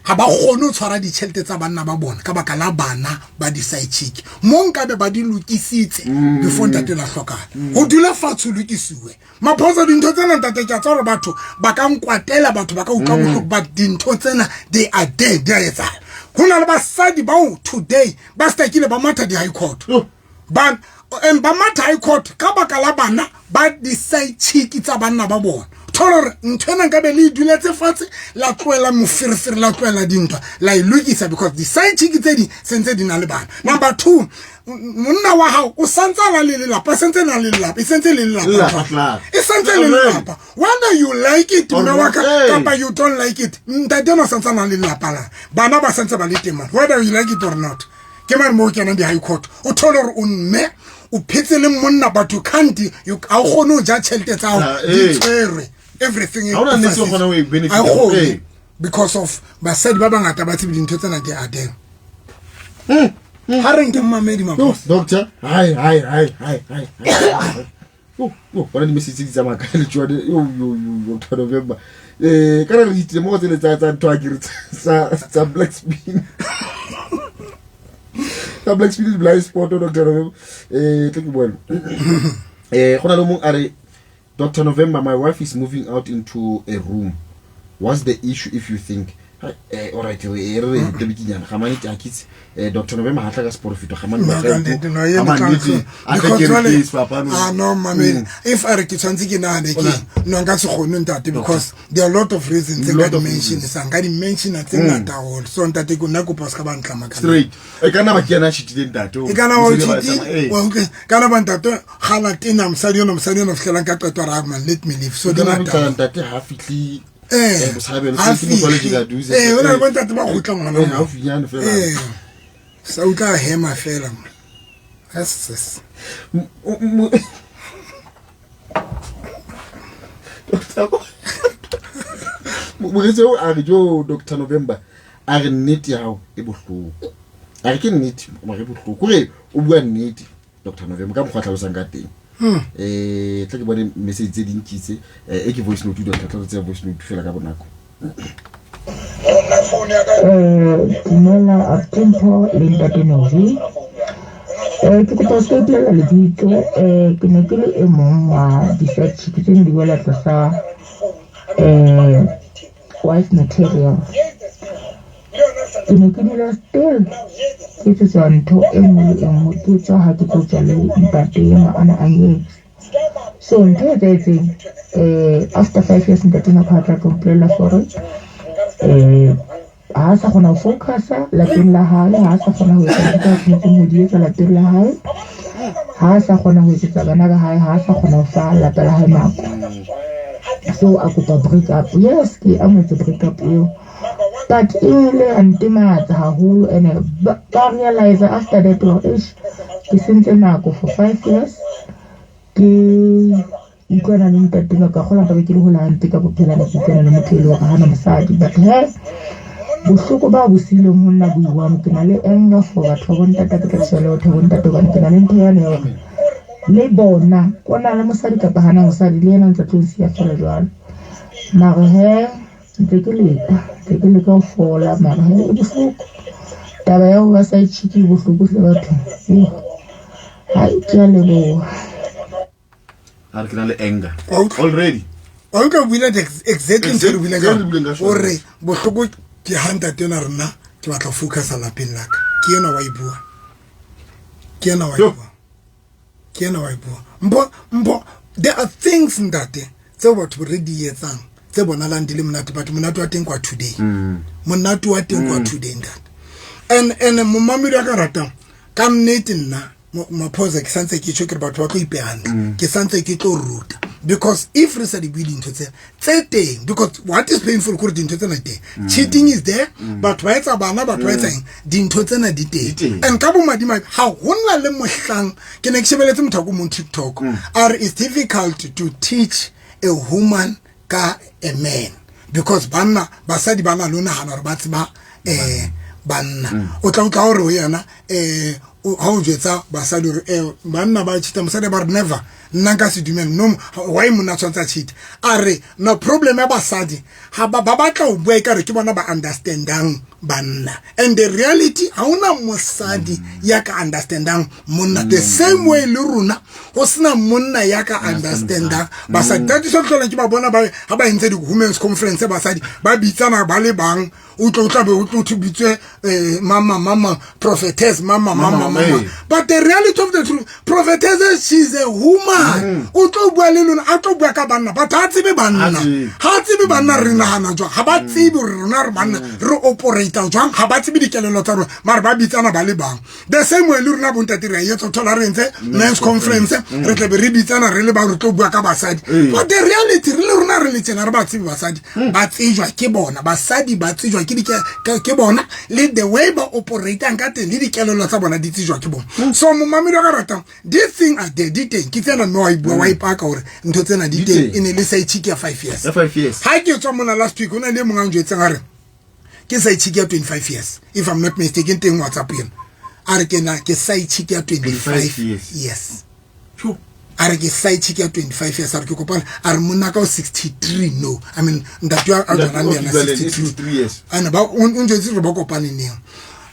ha ba kgone ho tshwara ditjhelete tsa banna ba bona ka baka la bana ba di-side chick mo nkabe ba di lokisitse before ntate la hlokana ho dula fatshe ho lokisiwe Maphoso dintho tsena ntate ke a tseba hore batho ba ka nkwatela batho ba ka utlwa bohloko but dintho tsena they are there di a etsahala ho na le basadi bao today ba stakile ba matha di-high court ba and ba matha high court ka baka la bana ba di-side chick tsa banna ba bona thola hore ntho ena nkabe le e duletse fatshe la tlohela moferefere la tlohela dintwa la e lokisa because di-side chick tse ding sentse di na le bana. Number two, monna wa hao o santse a na le lelapa sentse na le lelapa e sentse le lelapa e sentse le lelapa whether you like it mme wa ka kapa you don't like it ntate eno santse a na le lelapa la bana ba santse ba le teng man whether you like it or not ke mane mo o kenang di-high court o thole gore o mme o phetse le monna but you can't you ga o kgone go ja tšhelete tsa gago di tshwerwe everything ga o kgone because of basadi ba bangata ba tsebe dintho tsena di are there ha re nke mmamedi mabos doctor hi hi hi hi hi yo yo bona di-message tse di tsamaya ka letswane yo yo yo Doctor November kana re itile mo go tsele tsa ntho a kere tsa black spin tsa black spin blind spot Doctor November tle ke bone go na le mong a re Doctor November my wife is moving out into a room what's the issue if you think all right re re re bikinyana ga mane ke kitse Doctor November ha tla ka seporofito ga mane a ke re ah no mame if a re ke tshwantse ke nahane ke no nka se kgone ntate because there are a lot of reasons tse nka di mention sa nka di mention tse ngata haholo so ntate ke nna kopa se ka ba ntlama ka straight e kana ba ke yena a cheatile ntate e kana ba cheatile wa utlwe kana ba ntate ga la tena mosadi ona mosadi ona fihlelang ka qeto ra man let me leave so di ngata ntate ha fihli bosabelo se ke motswale ke ka duze o na le bontate ba gotla ngwana ha o finyane fela sa utlwa hema fela yes yes Moretsi o a re jo Doctor November a re nnete ya gago e bohloko a re ke nnete mare e bohloko re o bua nnete Doctor November ka mokgwa tlhalosang ka teng tla ke bone message tse dintsi e ke voice note doctor tla tse voice note fela ka bonako. Dumela Atempo le Ntate Novi. Ke kopa se bolela lebitso ke ne ke le e mong wa di-side chick tse ne di wela tlasa wife material. Ke ne ke dula still ke etsetswa ntho e nngwe le e nngwe ke tswa ha ke tlo tswa le ntate enwa a ne a nyetse. So ntho e etsahetseng after 5 years ntate enwa ka tla tlo mpolella gore ha sa kgona ho focusa lapeng la hae, ha sa kgona ho etsa dintho tsa tshwanetseng ho di etsa lapeng la hae, ha sa kgona ho etsetsa bana ba hae, ha sa kgona ho fa lapa la hae nako. So a kopa break up. Yes, ke amohetse break up eo. But e ile ya ntematsa haholo ene ka realize after that hore eish ke sentse nako for 5 years ke utlwana le ntate ka kgola nkabe ke le hola hampe ka bophelo ne ke utlwana le motho e le hore hana mosadi but he Bohloko ba bo siileng ho nna bo i-one. Ke na le anger for batho ba bontate, ha ke tla tjho le batho ba bontate hobane ke na le ntho yane ya hore le bona o na le mosadi kapa hana mosadi le yena o ntsa tlo nsiya feela jwalo. Mara hee ntse ke leka, ntse ke leka ho fola mara hee e bohloko. Taba ya ho ba side chick e bohloko hle bathong. Hai ke a leboha. A re ke na le anger Wa utlwa? already. Wa utlwa o buile exactly ntho e re buileng ka Exactly, re buileng ka yona. sona. O re bohloko ke ha ntate ena rena ke batla ho focusa lapeng la ka. Ke ena wa e bua. Ke ena wa e Yo. bua. Ke ena wa e bua. Mpho, mpho, there are things ntate tseo batho re di etsang tse bonalang di le monate, but monate wa teng kwa today. Monate wa teng kwa today ntate. And momamedi wa ka ratang ka nnete nna Maphosa ke santse ke tjho ke re batho ba tlo ipeha hantle. Ke santse ke tlo ruta because if re sa di bue dintho tse tse teng, because what is painful kore dintho tsena di teng. Cheating is there, batho ba etsa bana, batho ba etsa eng, dintho tsena di teng. Di teng. And ka bomadimabe ha hona le mohlang ke ne ke shebeletse motho wa ko mong TikTok, a re it's difficult to teach a woman ka a man because banna basadi ba na le ho nahana hore ba tseba banna. O tla utlwa hore ho yena ha o jwetsa basadi hore banna ba cheat-a, mosadi ba re never, nna nka se dumele, no, why monna tshwanetse a cheat? A re no, problem ya basadi ha ba batla ho bua ekare ke bona ba understandang banna, and the reality ha hona mosadi ya ka understandang monna the same way le rona ho sena monna ya ka understandang basadi. That is what hlolang ke ba bona ba ha ba entse di-women's conference, basadi ba bitsana ba le bang, o tlo tla be o tlo thwe bitswe mama, mama, prophetess, mama, mama, Mama, mama. eh. But the reality of the truth, prophetess, she's a woman. O tlo bua le lona, a tlo bua ka banna, but ha tsebe banna. Ha tsebe. Ha tsebe banna re nahana jwang, ha ba tsebe hore rona re banna, re operate jwang, ha ba tsebe dikelello tsa rona, mara ba bitsana ba le bang. The same way le rona bontate re a etsa, o thola re entse men's conference, re tla be re bitsana re le ba re tlo bua ka basadi. But the reality, re le rona re le tjena, re ba tsebe basadi, ba tsejwa ke bona, basadi ba tsejwa ke dike-, ke, ke bona, le the way ba operatang ka teng, le dikelello tsa bona di tsejwa ke bona. So momamedi wa ka ratang, these thing are there, di teng. Ke tsena mme wa e bua, wa ipaka hore ntho tsena di Di teng. teng. E ne le side chick ya 5 years. Ya 5 years. Ha ke tswa mona last week, ho na le e mong a njwetseng a re, ke side chick ya 25 years, if I'm not mistaken, teng WhatsApp ena. A re ke na, ke side chick ya 25 25 years. years. Sure. A re ke side chick ya 25 years, a re ke kopana, a re monna ka o 63, no. I mean, ntate wa a Ntate jwana o le yena equivalent, 62. 63 years. Ana ba, o njwetse hore ba kopane neng.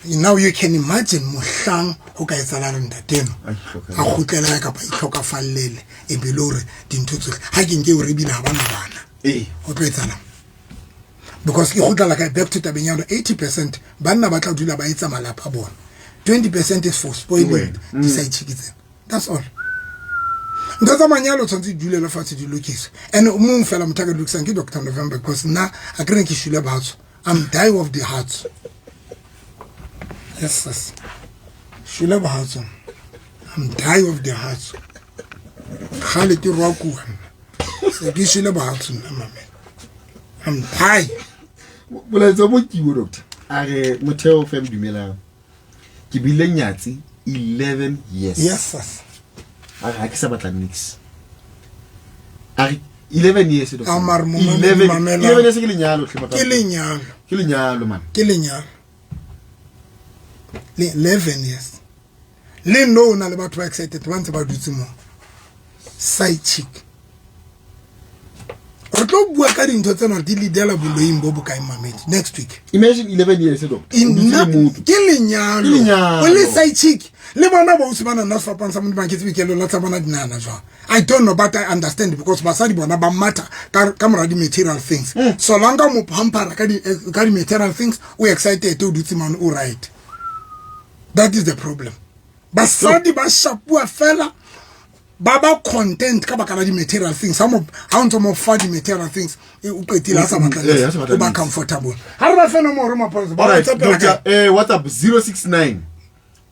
Now you can imagine mohlang ho ka etsahala hore ntate eno A itlhokafallele. a kgutlele kapa a itlhokafallele, e be le hore dintho tsohle ha ke nke hore ebile ha bana bana. Ho tlo etsahalang? Because ke kgutlela ka back to tabeng ya hore 80% banna ba tla dula ba etsa malapa a bona. 20% is for spoiling Ke wena. di side chick tsena. That's all. Ntho tsa manyalo tshwanetse di dulele fatshe di lokiswe. And o mong fela motho a ka di lokisang ke Doctor November, because nna a ke re ke shule batho. I'm die of the heart. Yes, yes. Shule batho. I'm die of the heart. Kgale ke rwa kuwa nna. Se ke shule batho nna, mamela. I'm die. Molaetsa mo kiwo, doctor. A re Motheo fm dumelang. Ke bile nyatsi 11 years. Yes, yes. A re ha ke sa batla nix. A re 11 years, doctor. A mare mo mamela. 11 years ke lenyalo, hle, motho. Ke lenyalo. Ke lenyalo, man. Ke lenyalo. Le 11 years. Le no na le batho ba excited ba ntse ba dutse mo. Side chick. Re tlo bua ka dintho tsena di leadela boloing bo bokae, mamedi, next week. Imagine 11 years, doctor. In O dutse le nna, motho. ke lenyalo. Ke lenyalo. O le side chick. Le bona ba ausi bana nna sefapano sa Modimo, ha ke tsebe kelello tsa bona di nahana jwang. I don't know, but I understand because basadi bona ba matha ka mora di-material things. So long ka mo pampera ka di-material things, o excited, o dutse mane, o right. That is the problem. Basadi ba shapua fela, ba ba content ka baka la di-material things. Ha o ntso mo fa di-material things, o qetile ha sa batla Ha sa batla o ba niks. comfortable. Ha re ba fe nomoro, Maphosa, ba All right, WhatsApp ya doctor, kae? WhatsApp 069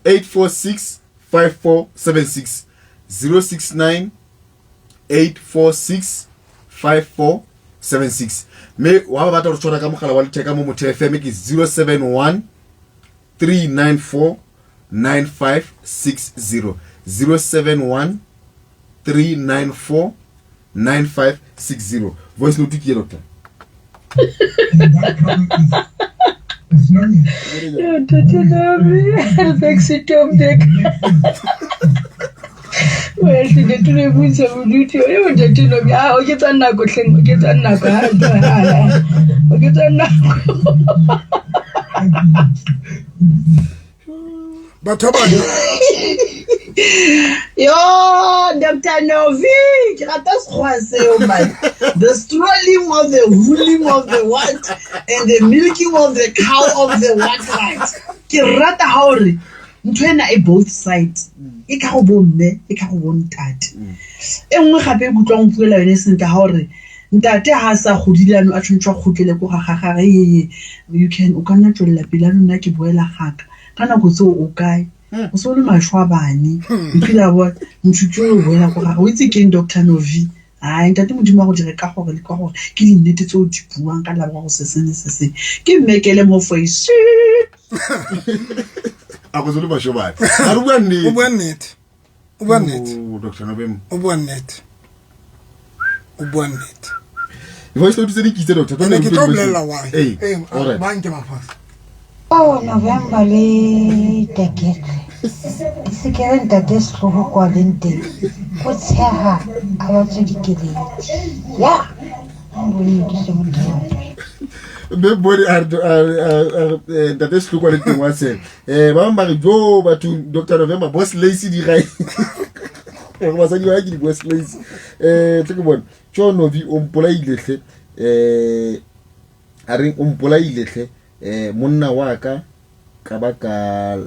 846 5476. 069 846 5476. Mme wa ba batla ho re tshwara ka mogala wa letheka mo Motheo FM ke 071 394 9560. 071 394 9560. Voice note ke, doctor. Yo, ntate Novi, re backseat of the car. Ehlile ke le buisa bodutu. Yo, ntate Novi, ah, o ke tsa nako hleng, o ke tsa nako ha ha. O ke tsa nako. Batho ba Yo, Dr. Novi, ke rata sekgowa seo man. The strolling of the wooling of the what and the milking of the cow of the what what. Ke rata ha hore ntho ena e both sides. E ka go bo mme, e ka go bo ntate. E nngwe gape e kutlwang o puela yone sentle ha hore ntate ha a sa godile ano a tshwanetse a kgutlele ko ga gagage ye you can o ka nna tswelela pele ano nna ke boela gaka ka nako tseo o kae o se o le mashwabane nkile a bona motho ke o boela ko gage o itse keng Dr. Novi ai ntate modimo wa go dire ka gore le ka gore ke dinnete tse o di buang ka laba go se seng le se seng ke mmekele mo for a go se le mashobane a re bua nnete o bua nnete o bua nnete Oh, Dr. Nobem o bua nnete o bua nnete voice note tse di kitse doctor ene ke tlo bolelela why ee ee all right ba nke maphosa Oh, November le Tekete. Ke se ke re ntate Setlhogo kwa leng teng. O tsheha a ba tswe dikeledi. Ya. Mbone ke se motho. Mme bone a re ntate Setlhoko le teng wa tshela ba bangwe ba re jo batho Dr. November boss lace di gae gore basadi ba ke di boss lace tle ke bone jo Novi o mpolaile tlhe a reng o mpolaile tlhe monna wa ka ka ba ka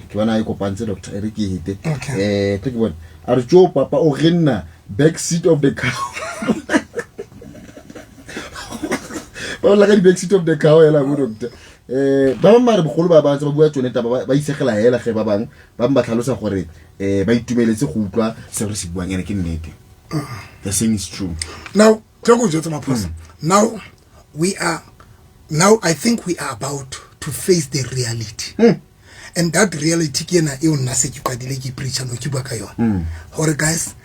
ke bona e kopantse doctor e re ke hete tle ke bone a re jo papa o re nna back seat of the car ba bolela ka di-back seat of the car hela bo doctor ba bangwe ba re bogolo ba ba ntse ba bua tsone taba ba isegela hela ge ba bangwe ba bangwe ba tlhalosa gore ba itumeletse go utlwa se re se buang ene ke nnete the same is true. Now tlo go jwetsa maphosa now we are now I think we are about to face the reality. And that reality ke ena eo nna se ke qadile ke preacha no ke bua ka yona gore guys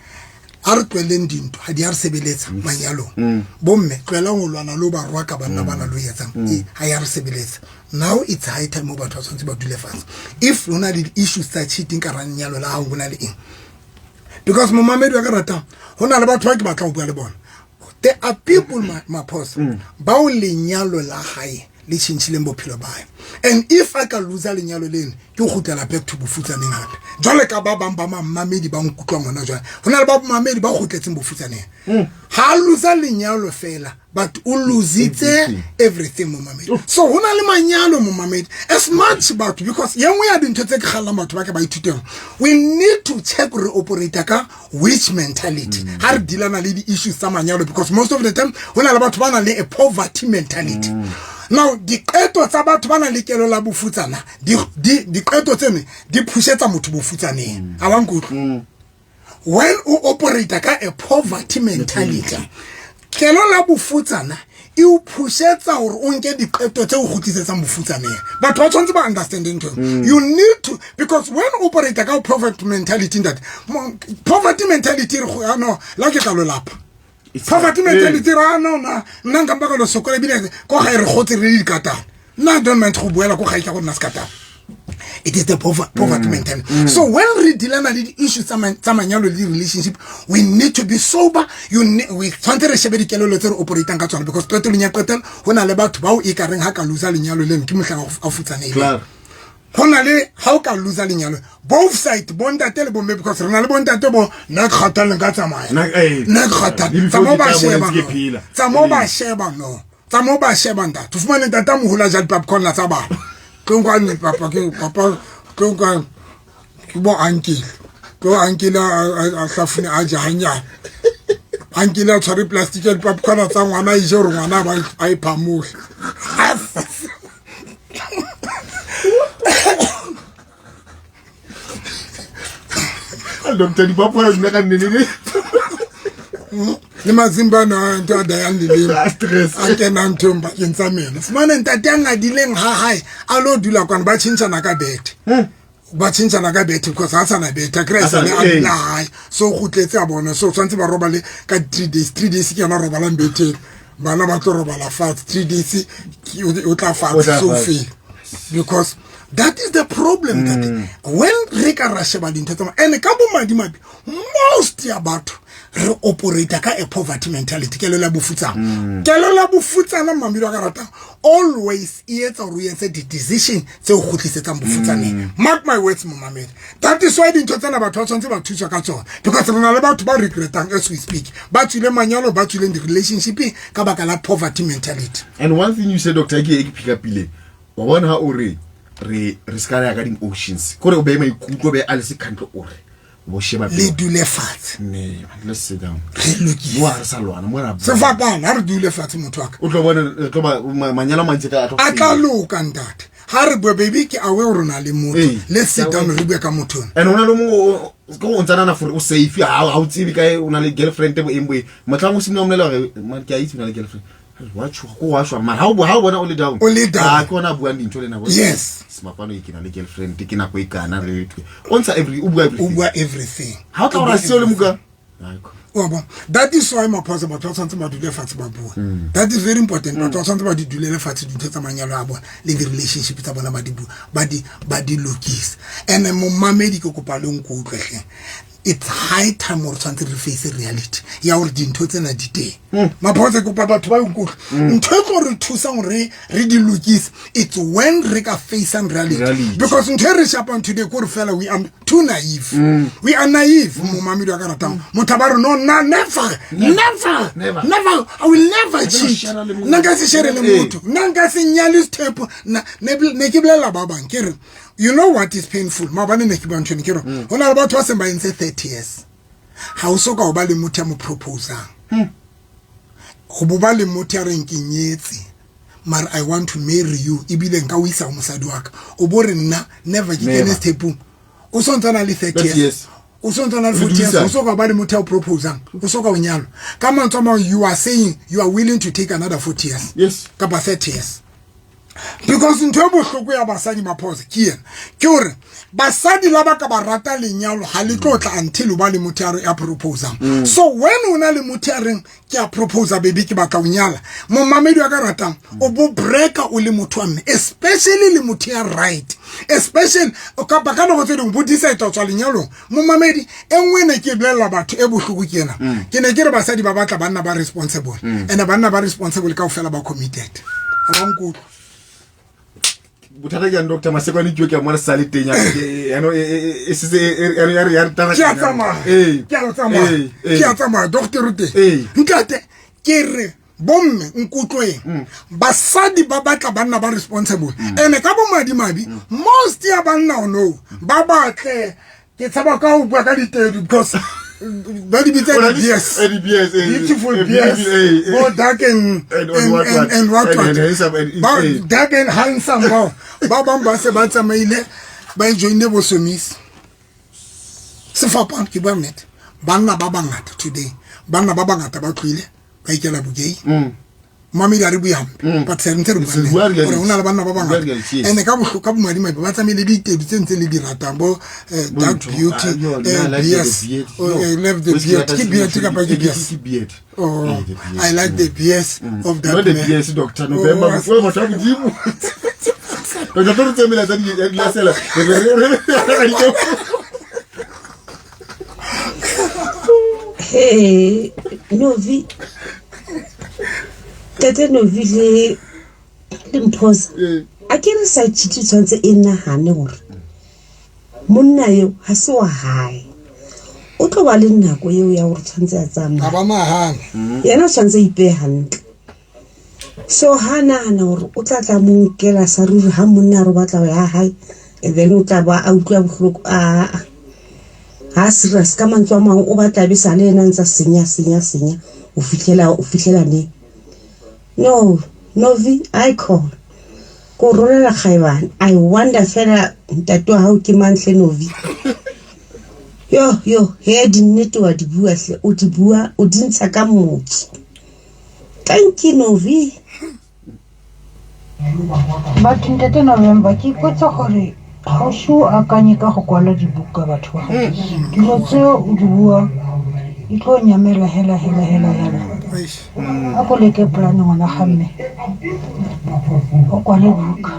a re tlohelleng dintho ha di a re sebeletsa manyalong bomme tlohelang ho lwana le ho ba rwaka banna bana le ho etsang e ha ya re sebeletsa. Now it's high time mo batho ba tshwanetse ba dule fatshe if ho na le di-issues tsa cheating ka ra lenyalo la hao ho na le eng because momamedi wa ka ratang ho na le batho ba ke batlang ho bua le bona. There are people maphosa bao lenyalo la hae le tjhentjhileng bophelo ba hae and if a ka loser lenyalo leno ke kgutlela back to bofutsaneng hape jwale ka ba bang ba mamamedi ba nkutlwang hona jwale ho na le ba mamedi ba kgutletseng bofutsaneng ha loser lenyalo fela but o lositse everything momamedi. So ho na le manyalo momamedi as much batho because ye nngwe ya dintho tse ke kgallang batho ba ke ba ithuteng we need to check re operate ka which mentality ha re dealana le di-issues tsa manyalo because most of the time ho na le batho ba nang le a poverty mentality. Now diqeto tsa batho ba nang le kelo la bofutsana diqeto tseno di pushetsa motho bofutsaneng a wa nkutlwa when o operate ka a poverty mentality kelo la bofutsana e o pushetsa hore o nke diqeto tse o kgutlisetsang bofutsaneng. Batho ba tshwanetse ba understand ntho eo. You need to because when o operate ka poverty mentality ntate poverty mentality re no la ke tla lo lapa poverty mentality ra no na nna nka mpaka lo sokola ebile ko gae re gotse re le dikatana nna I don't mind go boela ko gae ka go nna sekatana. It is the poverty mentality. So when re dealana le di-issues tsa manyalo le di-relationship we need to be sober. You we tshwanetse re shebe dikelello tse re operatang ka tsona because qetellong ya qetelo ho na le batho bao e ka reng ha ka loser lenyalo leno ke mohlang a futsanehileng. Ho na le ha o ka loser lenyalo both side bontate le bomme because re na le bontate bo nna ke kgathalle nka tsamaya nna ke kgathalle tsa mo ba sheba no tsa mo ba sheba no tsa mo ba sheba ntate o fumane ntate a moholo a ja di-popcorn tsa bana tlo nkwane papa ke papa tlo nkwane ke bo ankele tlo ankele a hlafune a ja hanyane ankele a tshware plastic ya di-popcorn tsa ngwana a ije gore ngwana ba a e phamoge. Doctor di-popcorn nna ka nnene le mazimba na ntho a dayang leleme A stress. a kenang nthong bakeng tsa meno fumane ntate a ngadileng ha hae a lo dula kwana ba tjhentjhana ka bethe ba tjhentjhana ka bethe because ha sana bethe a kry-a sane a dula hae so o kgutletse a bona so tshwanetse ba robale ka 3 days 3 days ke yona robalang betheng. Bana ba tlo robala fatshe 3 days, o tla fatshe sofeng, because that is the problem, that when re ka ra sheba dintho tsa, and ka bomadimabe most ya batho re operate ka a poverty mentality, kelelo ya bofutsana. Kelelo ya bofutsana, mamelo a ka ratang, always e etsa gore o etse di-decision tse o kgutlisetsang bofutsaneng. Mark my words, momamedi, that is why dintho tsena batho ba tshwanetse ba thuswa ka tsona, because re na le batho ba regretang as we speak, ba tswile manyalo, ba tswileng di-relationshipeng ka baka la poverty mentality. And one thing you said, doctor, ke e ke pick upile wa bona, ha o re re se ka ya ka di-oceans, kore o beye maikutlo, o beye a le sekhantle, o re bo sheba le dule fatshe. Ne, let's sit down. Re lokise. Mo ha re sa lwana mo ra se fapana, ha re dule fatshe, motho wa ka. O tlo bona re tlo ba manyalo a mantsi a tlo a tla loka, ntate. Ha re bue, baby, ke awe o rona le motho. Let's sit down, re bue ka motho ona. And hona le mongwe ke o ntsa nana for o safe, ha o tsebe kae o na le girlfriend, bo eng bo eng, motlhang o simolola o mmolela hore man, ke a itse o na le girlfriend, wa tshoga ko wa shwa, mara ha o bona o le down. O le down. Ah, ke ona a buang dintho le nako. Yes. Semapano e ke na le girlfriend, ke nako e kana re o ntsha every, o bua O everything. bua everything. Ha o tla ora seo le muka. Wa bona, that is why maphosa batho ba tshwanetse ba dule fatshe ba bua. That is very important. Batho ba tshwanetse ba di dulele fatshe dintho tsa manyalo a bona le di-relationship tsa bona, ba di bua, ba di lokise. And momamedi, ke kopa le nkutlwe hle, it's high time gore tshwanetse re face reality ya gore dintho tsena di teng. Maphosa, ke kopa batho ba nkutlwe, ntho e tlo re thusang gore re di lokise, it's when re ka faceang reality. Reality. Because ntho e re shapang today kore fela we are too naive. We are naive, momamedi wa ka ratang. Motho a ba re, no, na never, never. Never. Never, I will never cheat. Share le motho. Nna nka se share le motho, nna nka se nyale sethepo. Ne ke bolelela ba bang, ke re, you know what is painful? Maobane ne ke bua ntho ene, ke re go na le batho ba seng ba entse 30 years, ga o soka go ba le motho ya mo proposang, go bo ba le motho ya reng ke nyetse, mare I want to marry you, ebile nka o isa go mosadi wa ka, o bo re nna never ke kene Never. sethepong. O sontse na le 30 30 years, years. O sontse na le O 40 years, dumisane. o so ka ba le motho ya o proposang, o so ka o nyalwa. Ka mantswe a mangwe, you are saying you are willing to take another 40 years kapa 30 years, because ntho e bohloko ya basadi, maphosa, ke ena, ke hore basadi la ba ka ba rata lenyalo ha le tlo tla until o ba le motho ya re ya proposang. So when o na le motho ya reng ke a proposa, baby, ke batla o nyala, momamedi wa ka ratang, o bo breaker o le motho wa mme, especially le motho ya right, especially kapa ka nako tse dingwe bo decide ho tswa lenyalong. Momamedi, e nngwe ne ke bolelela batho e bohloko ke ena, ke ne ke re basadi ba batla banna ba responsible, and banna ba responsible kaofela ba committed, ha ba nkutlwa. Bothata ke yang, Dr Masekwane, ke ke a mona sa le teng ya no e setse ya re ya re tana. Ke a tsamaya. Ke a tsamaya. Ke a tsamaya, doctor teng. Ntate, ke re bomme nkutlweng, basadi ba batla banna ba responsible, ene ka bomadimabi most ya banna no ba batle, ke tshaba ka ho bua ka ditedu because ba di bitsa di-beers. Di-beers, Beautiful beers, bo dark and And what, what. And what, And what. and handsome and Ba dark and handsome bao, ba bang ba se ba tsamaile, ba joinne bo somis sefapano. Ke bua nnete, banna ba bangata today, banna ba bangata ba tlohile ba ikela bogay. Mamedi, a re bue hampe, but se ntse re Se bua bua reality. gore ho na le banna ba Bua bangata reality, yes. And ka bohloko, ka bomadimabe, ba tsamaile ditedu tse ntse le di ratang, bo dark Ntho. beauty. Ah, no, I like the Beers. beard. Oh, No. love the Which beard. ke Ke beard kapa ke beers? Ke beard. Oh, The beard. I like the beers of that Not the man. beers, Dr. November. Oh, Oh, motho wa Modimo. Dr. Tlo re tsemela tsa di lasela. Re Hey, Novi. Tate Novi le Mphosa. A ke re sa tshitse tshwantse e nahane hore monna eo ha se wa hae. O tlo ba le nako eo ya hore tshwantse a Ha tsamaya. ba nahane. Yena o tshwantse a ipehe hantle. So ha nahana hore o tla tla mo nkela sa ruri ha monna a re o batla ho ya hae, and then o tla ba a utlwa bohloko a ha serious. Ka mantswe a mang, o batla be sa le yena a ntsa senya senya senya o fihlela neng? No, Novi, I call ko rolela kgaebane. I wonder fela ntate wa hao ke mang hle, Novi. Yo yo he, dinnete wa di bua hle, o di bua, o di ntsha ka motso. Thank you, Novi. Batho, ntate November, ke ipotsa gore ga o se o akanye ka go kwala dibuka. Batho ba gaetsho, dilo tseo o di buang di tlo nyamela hela hela hela hela. Eish. A ko leke polane ngwana ga mme. O kwale buka.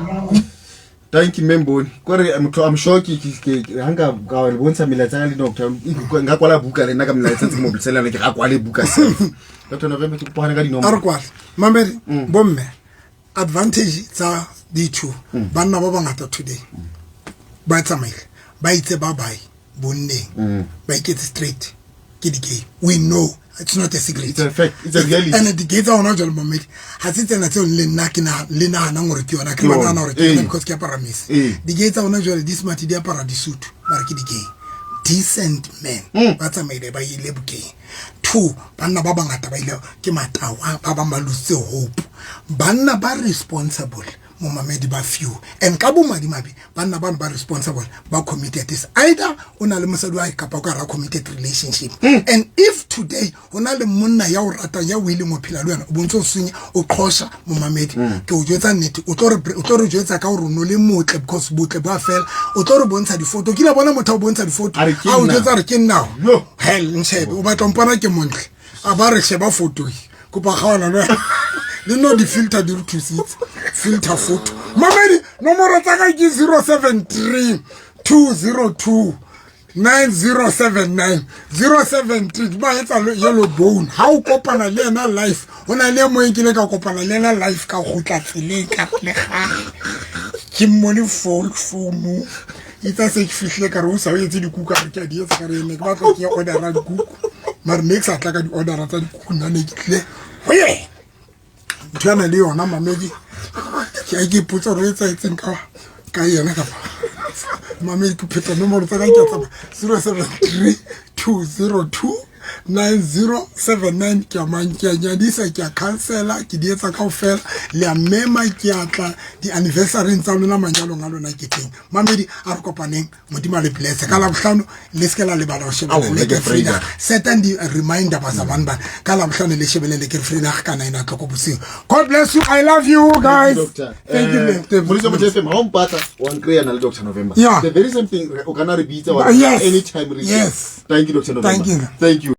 Thank you Memboni. Kore motho I'm sure ke ke ke ha nka ka le bontsha melaetsa ya le doctor nka kwala buka le nna ka melaetsa tse ke mo boletsela ke ga kwale buka self. Dr. November ke kopana ka A re dinomoro. kwale. Mamedi, bomme advantage tsa di-two banna ba bangata today ba tsamaile ba itse ba bae bonneng ba iketse straight ke di-gay. We know it's not a secret. It's a fact. It's a reality. And di-gay tsa gona jalo mamedi ga se tsena tseo le nna ke le naganang gore ke yona ke Ke ba yona. nagana gore ke yona Ee. because ke apara mese. Ee. Di-gay tsa gona jale di smart, di apara disutu mare ke di-gay. Decent men ba tsamaile ba ile bokeng. Two, banna ba bangata ba ile ke matawa, ba bang ba lositse hope. Banna ba responsible momamedi ba few, and ka bomadimabe banna bano ba responsible ba committed is either o na le mosadi wa hae kapa o ka hara committed relationship. And if today o na le monna ya o ratang ya o ileng o phela le wena, o bontse o senya o qhosha momamedi, ke o jwetsa nnete, o tlo re jwetsa ka hore o no le motle because botle bo a fela. O tlo re bontsha difoto, ke ile bona motho a o bontsha difoto, A re ke a o nna. jwetsa re ke nna. Yo. Hell, nshebe o batla mpona ke montle, a ba re sheba photo e kopa kgaola le wena. Le no di-filter di re thusitse, filter photo. Mamedi, nomoro tsa ka ke 073 202 9079 073. Ba etsa yellow bone ha o kopana le yena life. Ho na le e mong ke ile ka kopana le yena life, ka kgutla tseleng ka re le kgale ke mmone founung itsa se ke fihlile, ka re o sa o etse dikuku, a re ke a di etsa, ka re ene ke batla ke ya ordera dikuku, mare ne ke sa tla ka di-ordera tsa dikuku, nna ne ke tlile ho yena. Ntho yana le yona mamedi, ke a ke ipotsa hore o etsaetseng ka yena kapa mamedi. Ke pheta nomoro tsa ka, ke a tsamaya 073 202 9079. Ke a mang, ke a nyadisa, ke a cancela, ke di etsa kaofela. Le a mema, ke a tla di-anniversaryng tsa lona, manyalong a lona ke teng. Mamedi, a re kopaneng, Modimo a le blesse. Ka Labohlano le se ke la lebala ho shebella Ao, Lekker Lekker Vrydag. Vrydag. Setang di-reminder bazalwane bana, ka Labohlano le shebelle Lekker Vrydag ka 9 o'clock bosiu. God bless you, I love you guys. Doctor. Thank you. Modisa Motho FM, ha o mpatla wa nkry-a na le Dr. November. Yeah. The very same thing, o kana re bitsa wa Yes. anytime re Yes. Thank you, Dr. November. Thank you. Thank you.